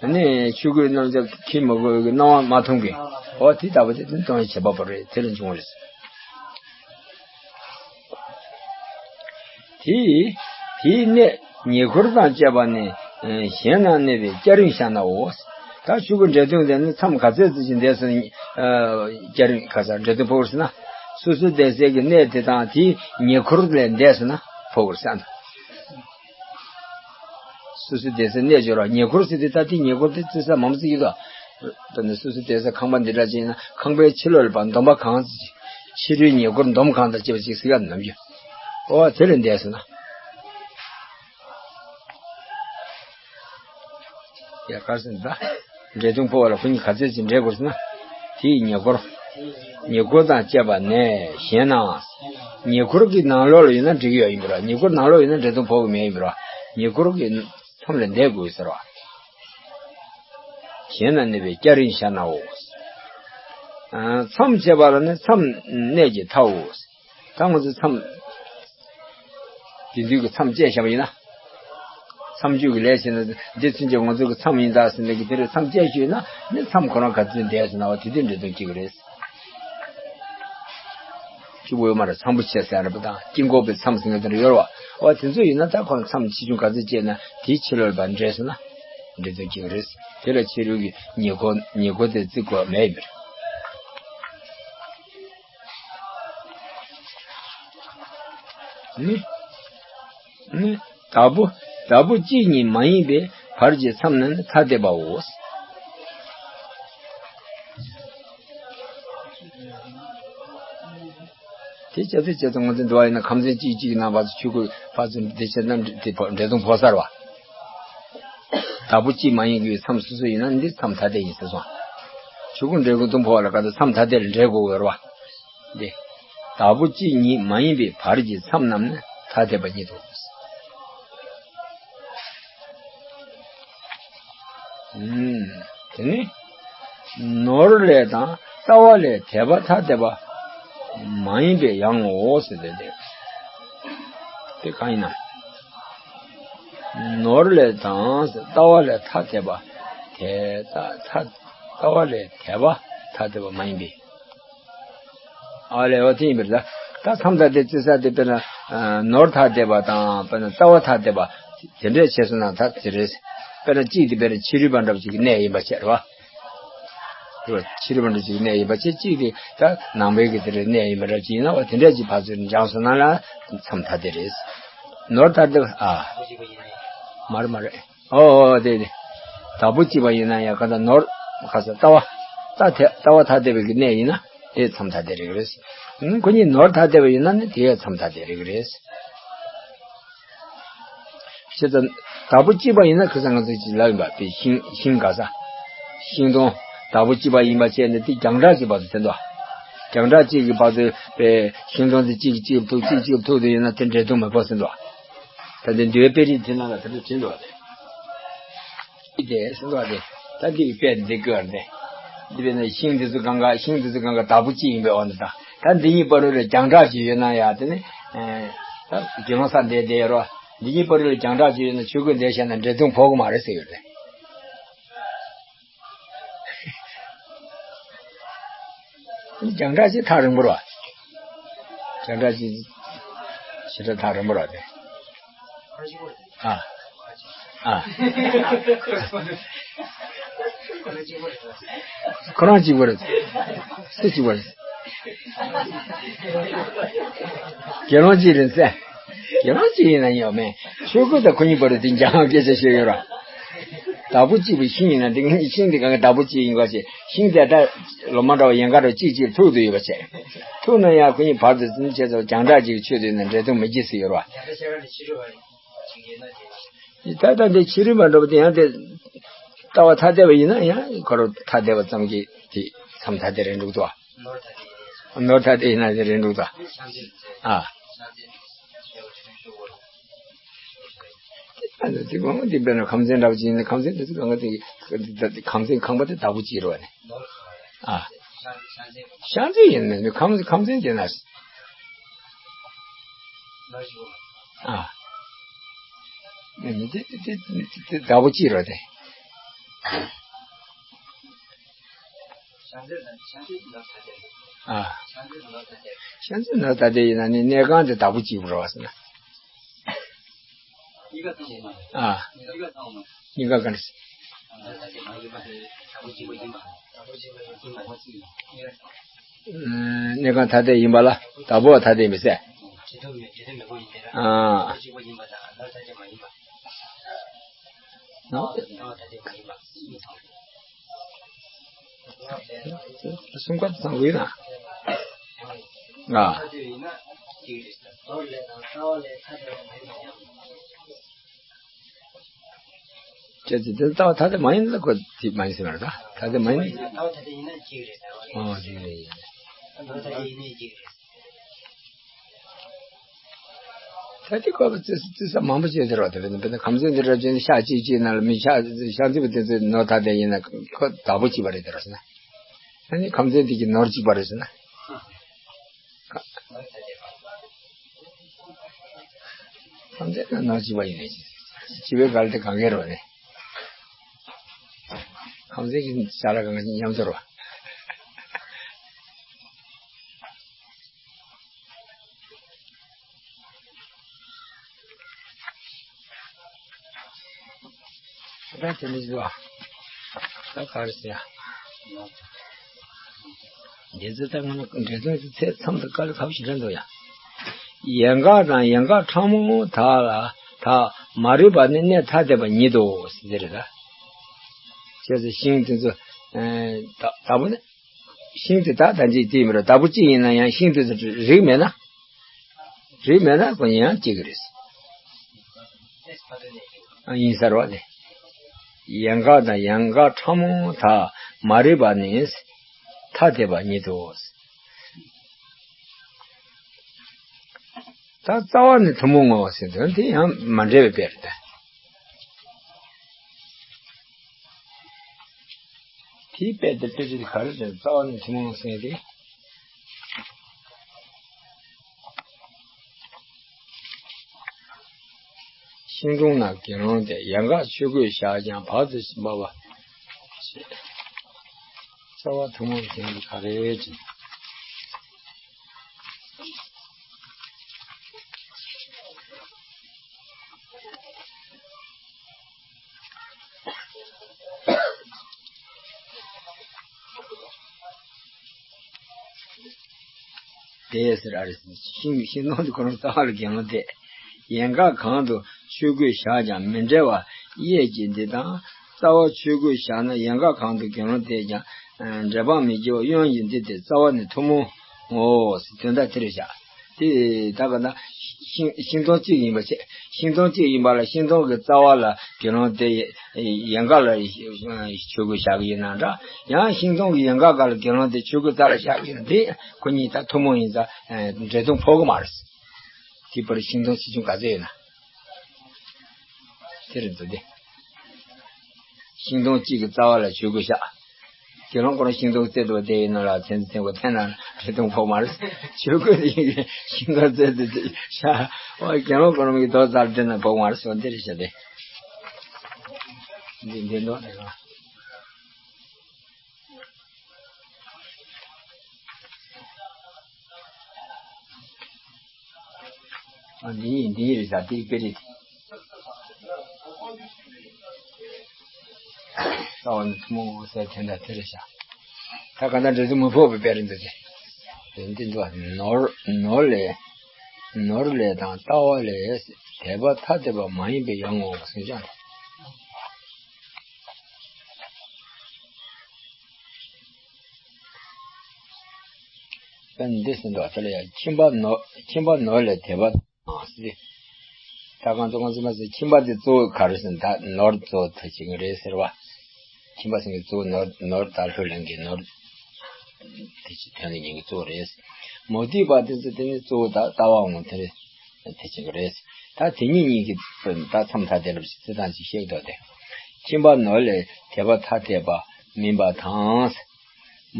ཨ་ནི་ཆོས་གོས་རྣམ་གཞག་འཁྱེར་མི་དགོས་ཀྱི་གནང་བ་མ་ཐོབ་མཁན། འོ་དེ་ལྟ་བུ་དེ་གཏོང་ཡག་བྱེད་པ་པོ་རེད། དེ་ལ་འབྱུང་བ་རེད། དེ་དེའི་གནས་ཉེ་འཁོར་དང་བཅས་པ་ནི་གཞན་ན་གནས་པའི་སྐྱ་རེངས་ཤར་ནའོ། ད་ཆོས་གོས་འབྲས་དུང་དེ་ནི་མཚམས་ག་ཚོད་ཙམ་ཞིག་འདས་སོང་། སྐྱ་རེངས་ག་ས་འབྲས་དུང་ཕོག་རེད་ཟེར་ན། སོ་སོ་བསྡད་སའི་གི་གནས་དེ་དང་དེའི་ཉེ་འཁོར་ལས་འདས་སོང་ན་ཕོག་རེད་ཟེར། སོ་སོ་བསྡད་སའི་གནས་སྦྱོར་བ་ཉེ་འཁོར་ཟེར་དུས་ད་དེ་ཉེ་འཁོར་དེ་བརྩི་ས་མང་པོ་ཅིག་ཡོད་དོ། ད་ནི་སོ་སོ་བསྡད་ས་ཁང་པ་འདི་འདྲ་ཅིག་ཡིན་ན་ཁང་པའི་ཕྱི་ལོགས་ལ་ཕར་འདོམ་པ་གང་ཅིག། ཕྱི་རོལ་ཉེ་འཁོར་འདོམ་གང་དང་བཅས་པ་ཅིག་ཟེར་ཡག་ནམ་རྒྱུན། ཨོ་དེ་ལས་འདས་སོང་ན། ཡ་གར་སོང་ད། འབྲས་དུང་ཕོག་པ་ལ་ཁོ་གཉིས་ག་ཚོད་ཅིག་འབྲལ་དགོས་ཟེར་ན། དེའི་ཉེ་འཁོར། ཉེ་འཁོར་དང་བཅས་པ་ནས་གཞན་ན། ཉེ་འཁོར་གྱི་ནང་ལོགས་ལ་ཡོད་ན་འགྲིག་གི་ཡོད་ཡིན་པ་རེད། ཉེ་འཁོར་ནང་ལོགས་ཡོད་ན་འབྲས་དུང་ཕོག་གི་མེད་ཡིན་པ་རེད། ཉེ་འཁོར་གྱི་མཚམས་ལས་འདས་དགོས་ཟེར་བ། གཞན་ན་གནས་པའི་སྐྱ་རེངས་ཤར་ནའོ། མཚམས་བཅད་པ་ལ་ནི་མཚམས་གནས་ཀྱི་མཐའོ། ད་ང་ཚོས་མཚམས། དེང་དུས་ཀྱི་མཚམས་བཅད་བཞག་པ་ཡིན་ན། མཚམས་གཅོད་ཀྱི་ལས་བྱས་ན་འདི་ཚུན་ཆད་ང་ཚོ་གི་མཚམས་ཡིན་ད་ཟེར་ནས་ཀྱི་དེ་འདྲའི་མཚམས་བཅད་ཞུས་ན་ནི་མཚམས་ཁོ་རང་ག་ཚོད་འདས་ཟེར་ན་བ་དེ་དུས་འབྲས་དུང་སྐྱེ་གི་རེད། གཅིག་པོ་ཡོད་མ་རེད། མཚམས་པོ་ཆེ་ཟེར་རེད་པ་དང་དཀྱིལ་འཁོར་པའི་མཚམས་ཟེར་མཁན་དེ་འདྲ་ཡོད་རེད་བ། འོ་དེ་ཚོ་ཡིན་ན་ད་ཁོ་རང་མཚམས་ཆེ་ཆུང་ག་ཚོད་བཅད་ན་དེའི་ཕྱི་ལོགས་ལ་ཕར་འབྲས་ཟེར་ན་འབྲས་དུང་སྐྱེ་གི་རེད། དེ་ལ་ཕྱི་རོལ་གྱི་ཉེ་འཁོར་ཉེ་འཁོར་དེ་བརྩི་དགོས་མེད་ཡིན་པ་རེད། ནི། ནི། བདག་པོ། བདག་པོ་གཅིག་ཉིད་མ་ཡིན་པའི་བར་གྱི་མཚམས་རྣམས་ནི་ཐ་དད་པའོ། དེ་བྱས་ཚེ་བྱས་ཚེ་ང་ཚོ་འགྲོ་བ་ཡིན་ན་ཁམས་ཚན་གཅིག་གཅིག་གི་ནང་བར་དུ་ཆོས་གོས་ཕར་ཚུར་འདི་བྱས་ན་འདི་འབྲས་དུང་ཕོག་ཚར་བ། བདག་པོ་གཅིག་མ་ཡིན་པའི་མཚམས་སོ་སོ་ཡིན་ན་འདི་མཚམས་ཐ་དད་ཡིན་ཟེར་སོང་། ཆོས་གོས་འབྲས་དུང་ཕོག་པ་ལ་ག་ཚོད་མཚམས་ཐ་དད་ལ་འབྲལ་དགོས་ཡོད་རེད་བ། འདི། བདག་པོ་གཅིག་ཉིད་མ་ཡིན་པའི་བར་གྱི་མཚམས་རྣམས་ནི་ཐ་དད་པ་ཉིད་དོ། ཨུམ། དེ་ནི། ནོར་ལས་དང་ལྟ་བ་ལས་འདས་པ་ཐ་དད་པ་མ་ཡིན་པའི་ཡང་ངོ་བོ་ཟེར་ཏེ་འདི། དེ་གང་ཡིན་ན། ནོར་ལས་དང་ལྟ་བ་ལས་ཐ་དད་པ། དེ་ལྟ་ཐ་ལྟ་བ་ལས་འདས་པ་ཐ་དད་པ་མ་ཡིན་པའི། ཨ་ལས་འོ་དེ་ཡིན་པར་ད། ད་མཚམས་ཐ་དད་བརྩི་ས་དེ་དཔེར་ན་ནོར་ཐ་དད་པ་དང་དཔེར་ན་ལྟ་བ་ཐ་དད་པ་དེ་འདྲས་བྱས་སོང་ན་ད་དེ་རེད། དཔེར་ན་གཅིག་དེ་དཔེར་ན་ཕྱི་རོལ་པ་འདྲ་བ་ཅིག་གི་གནས་ཡིན་པ་བྱས་རེད་བ། རེད་བ། ཕྱི་རོལ་པ་འདྲ་ཅིག་གི་གནས་ཡིན་པ་བྱས། གཅིག་དེ་ད་ནང་པའི་གི་དེ་རེད་གནས་ཡིན་པ་འདྲ་ཅིག་ཡིན་ན་བ་དེ་འདྲས་ཅིག་ཕར་ཚུར་འབྱངས་སོང་ན་ལ་མཚམས་ཐ་དད་རེད། ནོར་ཐ་དད་པ་ཨ། མ་རེད་མ་རེད། ཨོ་ཨོ་དེ་དེ། བདག་པོ་གཅིག་པ་ཡིན་ན་ཡང་གང་ལྟར་ནོར། ག་ས་ལྟ་བ། ལྟ་ཐད་ལྟ་བ་ཐ་དད་པའི་གི་གནས་ཡིན་ན་དེ་མཚམས་ཐ་དད་རེད་རེད། ཁོ་གཉིས་ནོར་ཐ་དད་པ་ཡིན་ན་ནི་དེ་ཡང་མཚམས་ཐ་དད་རེད་རེད། བྱས་ཙང་བདག་པོ་གཅིག་པ་ཡིན་ན་ཁ་སང་ང་ཚོ་ཅིག་ལབ་ཡིན་པ་དཔེ་ཤིང་ཤིང་ག་ས། ཤིང་སྡོང་། བདག་པོ་གཅིག་པ་ཡིན་པ་བྱས་ནས་དེ་རྒྱང་གྲགས་ཀྱི་བར་དུ་ཟེར་འདུག། རྒྱང་གྲགས་གཅིག་གི་བར་དུ་དཔེ་ཤིང་སྡོང་དེ་གཅིག་གིས་གཅིག་ཐུག་གཅིག་གཅིག་ཐུག་དུ་ཡིན་ན་དེ་འབྲས་དུང་མི་ཕོག་ཟེར་འདུག། ད་དེ་འདུལ་བའི་དཔེ་རིས་དེ་ནང་ལ་དེ་འདྲ་བྲིས་འདུག་སྟེ། དེ་གསུངས་འདུག་སྟེ། ད་འདི་ཡི་དཔེ་འདི་བཀོད་རེད། འདི་བས་ན་ཤིང་འདི་ཚོ་གང་ག་ཤིང་འདི་ཚོ་གང་ག་བདག་པོ་གཅིག་ཡིན་པའི་དབང་དུ་བཏང་། ད་འདི་གཉིས་བར་དུ་ལ་རྒྱང་གྲགས་ཅིག་ཡོད་ན་ཡང་དེ་ནི་ ཨེ། ད་དགེ་སློང་ས་འདས་བསྡད་ཡོད་རོ། འདི་གཉིས་བར་ལ་རྒྱང་གྲགས་ཅིག་ཡོད་ན་ཆོས་གོས་འདས་བཞག་ན་འདྲེ་གདོན་ཕོག་གི་མ་རེད་ཟེར་ཡོད་རེད། རྒྱང་གྲགས་ཅིག་ཐག་རིང་པོ་རེད་བ། རྒྱང་གྲགས་ཅིག་ཞེ་དྲག་ཐག་རིང་པོ་རེད་དེ། ཨ། ཨ། ཁོ་རང་གཅིག་པ་རེད། སུ་གཅིག་པ་རེད། དགེ་སློང་གཅིག་རེད་ཟེར། དགེ་སློང་གཅིག་ཡིན་ན་ཡོད་མེད། ཆོས་གོས་དང་ཁོ་གཉིས་བར་དུ་དེ་འཇང་སྐད་ཆ་བཤད་ཡོད་ར། བདག་པོ་གཅིག་པའི་ཤིང་ཡིན་ན་དེ་ཤིང་དེ་གང་གི་བདག་པོ་གཅིག་ཡིན་དགོས་ཞེས། ཤིང་དེ་ད་ལོ་མ་འདྲ་བ་ཡན་ག་ར་གཅིག་གཅིག་ཐུག་ཏུ་ཡོད་པ་བྱས། ཐུག་ན་ཡང་ཁོ་གཉིས་བར་དུ་འཛིན་བྱས་ཚོ་རྒྱང་གྲགས་ཀྱི་ཆོས་དེ་ནི་འདྲེ་གདོན་མི་སྐྱེ་སྲིད་ཡོད་ར། ད་ལྟ་འདི་ཕྱི་རིམ་པ་འདྲ་བོ་དེ་ཡང་དེ་ལྟ་བ་ཐ་དད་པ་ཡིན་ན་ཡང་ཁོ་རང་ཐ་དད་པ་ཙམ་གྱིས་དེ་མཚམས་ཐ་དད་རེད་འདུག་ཏོ། ནོར་ཐ་དད་ཡིན་ན་དེ་རེད་འདུག་ཏོ། ཨ། ཨ་ནི་དེ་གོང་དེ་དཔེར་ན་ཁམས་ཚན་འདྲ་བོ་ཅིག་ཡིན་ན་ཁམས་ཚན་དེ་ཚོ་གང་ག་དེ་ཁམས་ཚན་ཁང་པ་དེ་བདག་པོ་གཅིག་རེད་བ་ནི། ཨ། ཤང་ཚན་ཡིན་ནི་ཁམས་ཁམས་ཚན་དེ་ན། ཨ། ནི་དེ་དེ་དེ་བདག་པོ་གཅིག་རེད་དེ། ཨ། ཤང་ཚན་ནོར་ཐ་དད་ཡིན་ན་ནི་གནས་ཁང་དེ་བདག་པོ་གཅིག་པུ་རེད་བ་ཟེར་ན། ཨ། གཉིས་ཀ་ག་རེ། གནས་ཁང་ཐ་དད་ཡིན་པ་ལ་བདག་པོ་ཐ་དད་མི་ཟེར། ཨ། གསུམ་ཀ་ཚང་བའི་ན། ང་། ཅེས་ཅེས་དེ་ལྟ་བ་ཐ་དད་མ་ཡིན་ལ་གོ་དེ་མ་ཡིན་ཟེར་བ་རེད་ད། ཐ་དད་མ་ཡིན། ཨོ་དེ་རེད། ད་དེ་ཁོ་བ་རྩི་རྩི་ས་མང་པོ་བྱས་ཟེར་བ་དེ་རེད། དཔེར་ན་ཁམས་ཚན་འདི་རབ་ཅན་ཤ་གཅིག་གཅིག་ནང་ལ་མི་ཤ་ཤ་འཛིན་པ་དེ་ཚོའི་ནོར་ཐ་དད་ཡིན་ན་ཁོ་བདག་པོ་གཅིག་པ་རེད་དེ་རེད་ཟེར་ན། ཨ་ནི་ཁམས་ཚན་འདི་གི་ནོར་གཅིག་པ་རེད་ཟེར་ན། ཁམས་ཚན་ནོར་གཅིག་པ་ཡིན་ནས་བྱིས་པའི་གལ་ཏེ་གང་གའི་རོ་ནས། ཁམས་ཚན་གྱི་ཤ་ལ་གང་ག་མཉམ་དུ་རོ། ད་དེ་འདྲ་ཞིག་ལ། ད་ག་རེ་ཟེར་ཡ། འདི་ཚོ་ད་ང་ནི་འགྲེལ་དོན་དེ་ཚད་མཚམས་དང་དཀའ་ལས་ཁག་པོ་ཞིག་རེད་འདུག་ཡ། ཡན་གར་དང་ཡན་གར་ཕྲ་མོ་དག་ལ་དག་མ་རིག་པ་ནི་གནས་ཐ་དད་པ་ཉིད་དོ་ཟེར་རེད་ད། བྱས་ཙང་ཤིང་དེ་ཚོ། ཨེ། ད་ད་བུ་ནི། ཤིང་དེ་དག་ད་གཅིག་དེ་མི་རུང་། བདག་པོ་གཅིག་ཡིན་ན་ཡང་ཤིང་དེ་ཚོ་རིགས་མེད་ན། རིགས་མེད་ན་ཁོ་ཡང་གཅིག་གི་རེད། ཨ། ཡིན་ས་རེད་བ་ནི། ཡན་གར་དང་ཡན་གར་ཕྲ་མོ་དག་མ་རིག་པ་ནི་ཐ་དད་པ་ཉིད་དོ། ད་རྩ་བ་ནི་ཐུན་མོང་ངོ་བོ་ཟེར་དོན་དེ་ཡང་མ་འབྲེལ་བའི་དཔེ་རེད་ད། དེའི་དཔེ་དེ་དཔེ་ཆ་དེ་ག་རེ་རེད། རྩ་བ་ནི་ཐུན་མོང་ཟེར་དེ། ཤིང་སྡོང་ན་དགེ་སློང་དེ། ཡན་གར་ཆོས་གོས་བཞག་ཀྱང་བར་དུ་འབབ་པ། རྩ་བ་ཐུན་མོང་ཟེར་དེ་ག་རེ་རེད། དེ་ཟེར་ཨ་རེ། ཤིང་ཤིང་སྡོང་དེ་ཁོ་རང་རྩ་བ་ལ་དགེ་སློང་དེ། ཡན་གར་གང་དུ་ཆོས་གོས་བཞག་ཀྱང་མི་འབྲལ་བ་གཡས་ཀྱི་འདི་དང་། རྩ་བ་ཆོས་གོས་བཞག་ན་ཡན་གར་གང་དུ་དགེ་སློང་དེས་ཀྱང་འབྲལ་སྤང་མི་སྐྱེ་བ་གཡོན་གྱི་འདི་སྟེ་རྩ་བ་ནི་ཐུན་མོང་ངོ་། དོན་དག་དེ་རེད་བཞག། དེ་ད་ག་ན་ཤིང་ཤིང་སྡོང་གཅིག་ཡིན་པ་བྱས། ཤིང་སྡོང་གཅིག་ཡིན་པ་ལ་ཤིང་སྡོང་གི་རྩ་བ་ལ་དགེ་སློང་དེ་ཡན་གར་ལ་ཆོས་གོས་བཞག་གི་ཡིན་ན་འདྲ། ཡང་ཤིང་སྡོང་གི་ཡན་གར་སྒང་ལ་དགེ་སློང་དེ་ཆོས་གོས་རྩ་ལ་བཞག་གི་ཡིན་ན། དེ་ཁོ་གཉིས་ད་ཐུན་མོང་ཡིན་ཙང་འབྲལ་གདོན་ཕོག་གི་མ་རེད། དེ་བར་ཤིང་སྡོང་ཆེ་ཆུང་ག་ཚོད་ཡོད་ན། དེ་རེད་འདུག་སྟེ། ཤིང་སྡོང་གཅིག་གི་རྩ་བ་ལ་ཆོས་གོས་བཞག། དགེ་སློང་ཁོ་རང་ཤིང་སྡོང་རྩེ་དུ་དེ་ཡིན་ན་ལ་མཚན་འཛིན་ཚེ་གོ་ཐན་ན་རེ་དུང་ཕོག་མ་རེད། ཆོས་གོས་དེ་ཡིན་ཤིང་སྡོང་རྩེ་དུ་དེ་ཤ་ཨོ་དགེ་སློང་ཁོ་རང་གི་རྡོ་རྩར་དེ་ན་ཕོག་མ་རེད་སོང་དེ་རེད་ཤ་དེ། འདི་འདི་འདོག་དེ་ར། ཨ་འདི་ཡིན་འདི་ཡིན་རེད་ཤག་དེ་དཔེ་རེད། ས་བ་ནི་ཐུན་མོང་འོད་གསལ་དེ་འདྲ་དེ་རེད་ཤག་ད་ག་ད་འདྲ་ཟིག་མི་ཕོག་པའི་དཔེ་རེད་འདུག་ཟེར། དེ་འདི་འདུག་ནོར་ནོར་ལས་ནོར་ལས་དང་ལྟ་བ་ལས་དད་པ་ཐ་དད་པ་མ་ཡིན་པའི་ཡར་ངོ་བོ་ཟེར་ཀྱང་། དཔེར་ན་འདི་ཟེར་འདུག་དེ་ལ་ཡང་ཁྱིམ་པ་ནོར་ཁྱིམ་པ་ནོར་ལས་དད་པ་དང་ཟེར། ད་གང་ཚོ་གང་ཚོ་མ་ཟེར་ཁྱིམ་པ་དེ་གཙོ་བོ་ག་རེ་ཟེར་ན་ད་ནོར་གཙོ་བོ་ཐོབ་བྱེད་ཀྱི་རེད་ཟེར་བ། ཁྱིམ་པ་ཟེར་མཁན་གཙོ་བོ་ནོར་ནོར་དང་ལྷུར་ལེན་གྱི་ནོར་དེ་ཅིག་ཐོན་ལེན་གྱི་གཙོ་བོ་རེད། མུ་སྟེགས་པ་དེ་ཚོ་དེ་ནི་གཙོ་བོ་ད་ལྟ་བ་ངོ་དེ་རེད། དེ་བྱེད་ཀྱི་རེད། ད་དེ་གཉིས་གཉིས་ཀྱི་ད་མཚམས་ཐ་དད་ལ་བྱེད་ཚེ་དང་ཅིག་བཤད་འདུག་སྟེ། ཁྱིམ་པ་ནོར་ལས་དད་པ་ཐ་དད་པ་མིན་པ་དང་།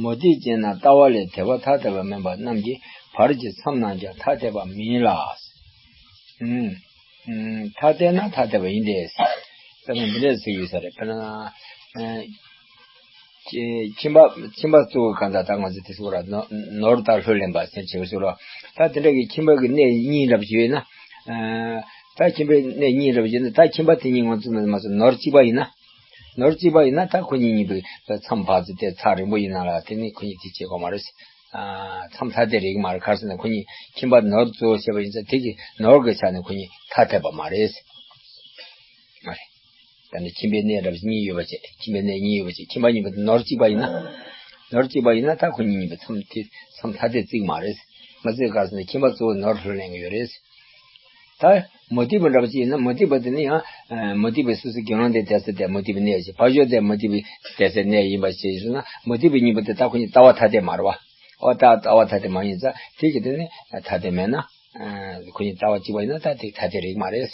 མུ་སྟེགས་ཅན་ན་ལྟ་བ་ལས་དད་པ་ཐ་དད་པ་མིན་པ་རྣམས་ཀྱི་བར་གྱི་མཚམས་རྣམས་ཀྱང་ཐ་དད་པ་མིན་ལ། ཨུམ། ཨུམ། ཐ་དད་ན་ཐ་དད་པ་ཡིན་ཏེ། དཔེར་ན་འདི་འདྲ་ཟེར་ཡོད་ས་རེད། དཔེར་ན། ཨ། ཁྱི་ཁྱིམ་པ་ཁྱིམ་པ་གཙོ་བོ་གང་ལྟར་ད་ང་ཚོ་དེ་ཚོ་ལ་ནོ་ནོར་དང་ལྷུར་ལེན་པ་ཟེར་བྱེད་པ་ཚོ་ལ། ད་དེ་འདྲ་གི་ཁྱིམ་པ་གི་གནས་གཉིས་འདྲ་པོ་ཅིག་ཡོད་ན། ཨ། ད་ཁྱིམ་པའི་གནས་གཉིས་འདྲ་པོ་ཅིག་ཡོད་ན་ད་ཁྱིམ་པ་དེ་གཉིས་ང་ཚོ་མ་མ་ཚོ་ནོར་གཅིག་པ་ཡིན་ན། ནོར་གཅིག་པ་ཡིན་ན་ད་ཁོ་གཉིས་གཉིས་པོའི་མཚམས་བར་དུ་དེ་ཚར་རིང་པོ་ཡིན་ན་ལ་དེ་ནི་ཁོ་གཉིས་དེ་བྱེད་དགོས་མ་རེད། ཨ། མཚམས་ཐ་དད་རེད་མ་རེད། ག་རེ་ཟེར་ན་ཁོ་གཉིས་ཁྱིམ་པ་ནོར་གཙོ་བོ་བྱས་པ་ཡིན་ཙང་དེ་གི་ནོར་གྱི་ཆ་ནས་ཁོ་གཉིས་ཐ་དད་པ་མ་རེད། མ་རེད། ད་ནི་ཁྱིམ་པའི་གནས་རབ་གཉིས་ཡོད་པ་བྱས། ཁྱིམ་པའི་གནས་གཉིས་ཡོད་པ་བྱས། ཁྱིམ་པ་གཉིས་པོ་དེ་ནོར་གཅིག་པ་ཡིན་ན། ནོར་གཅིག་པ་ཡིན་ན་ད་ཁོ་གཉིས་གཉིས་པོ་མཚམས་དེ་མཚམས་ཐ་དད་བརྩི་གི་མ་རེད། མ་བརྩི་ག་རེ་ཟེར་ན་ཁྱིམ་པ་གཙོ་བོ་ནོར་ལྷུར་ལེན་གི་ཡོད་རེད། ད་མུ་སྟེགས་པ་འདྲ་པོ་ཅིག་ཡིན་ན་མུ་སྟེགས་པ་དེ་ནི་ཡང་། མུ་སྟེགས་པའི་སོ་སོའི་དགེ་སློང་དེ་བསྡད་ས་དེ་མུ་སྟེགས་པའི་གནས་ཤིག་ཕར་ཕྱོགས་དེ་མུ་སྟེགས་པའི་བསྡད་སའི་གནས་ཡིན་པ་ཞིག་ཞུ་ན་མུ་སྟེགས་པའི་གཉིས་པོ་དེ་ད་ཁོ་གཉིས་ལྟ་བ་ཐ་དད་མ་རེད་བ། ཨོ་ད་ལྟ་བ་ཐ་དད་མ་ཡིན་ཙང་དེ་གི་དེ་ནི་ཐ་དད་མེད་ན། ཁོ་གཉིས་ལྟ་བ་གཅིག་པ་ཡིན་ན་ད་དེ་ཐ་དད་རེད་མ་རེད།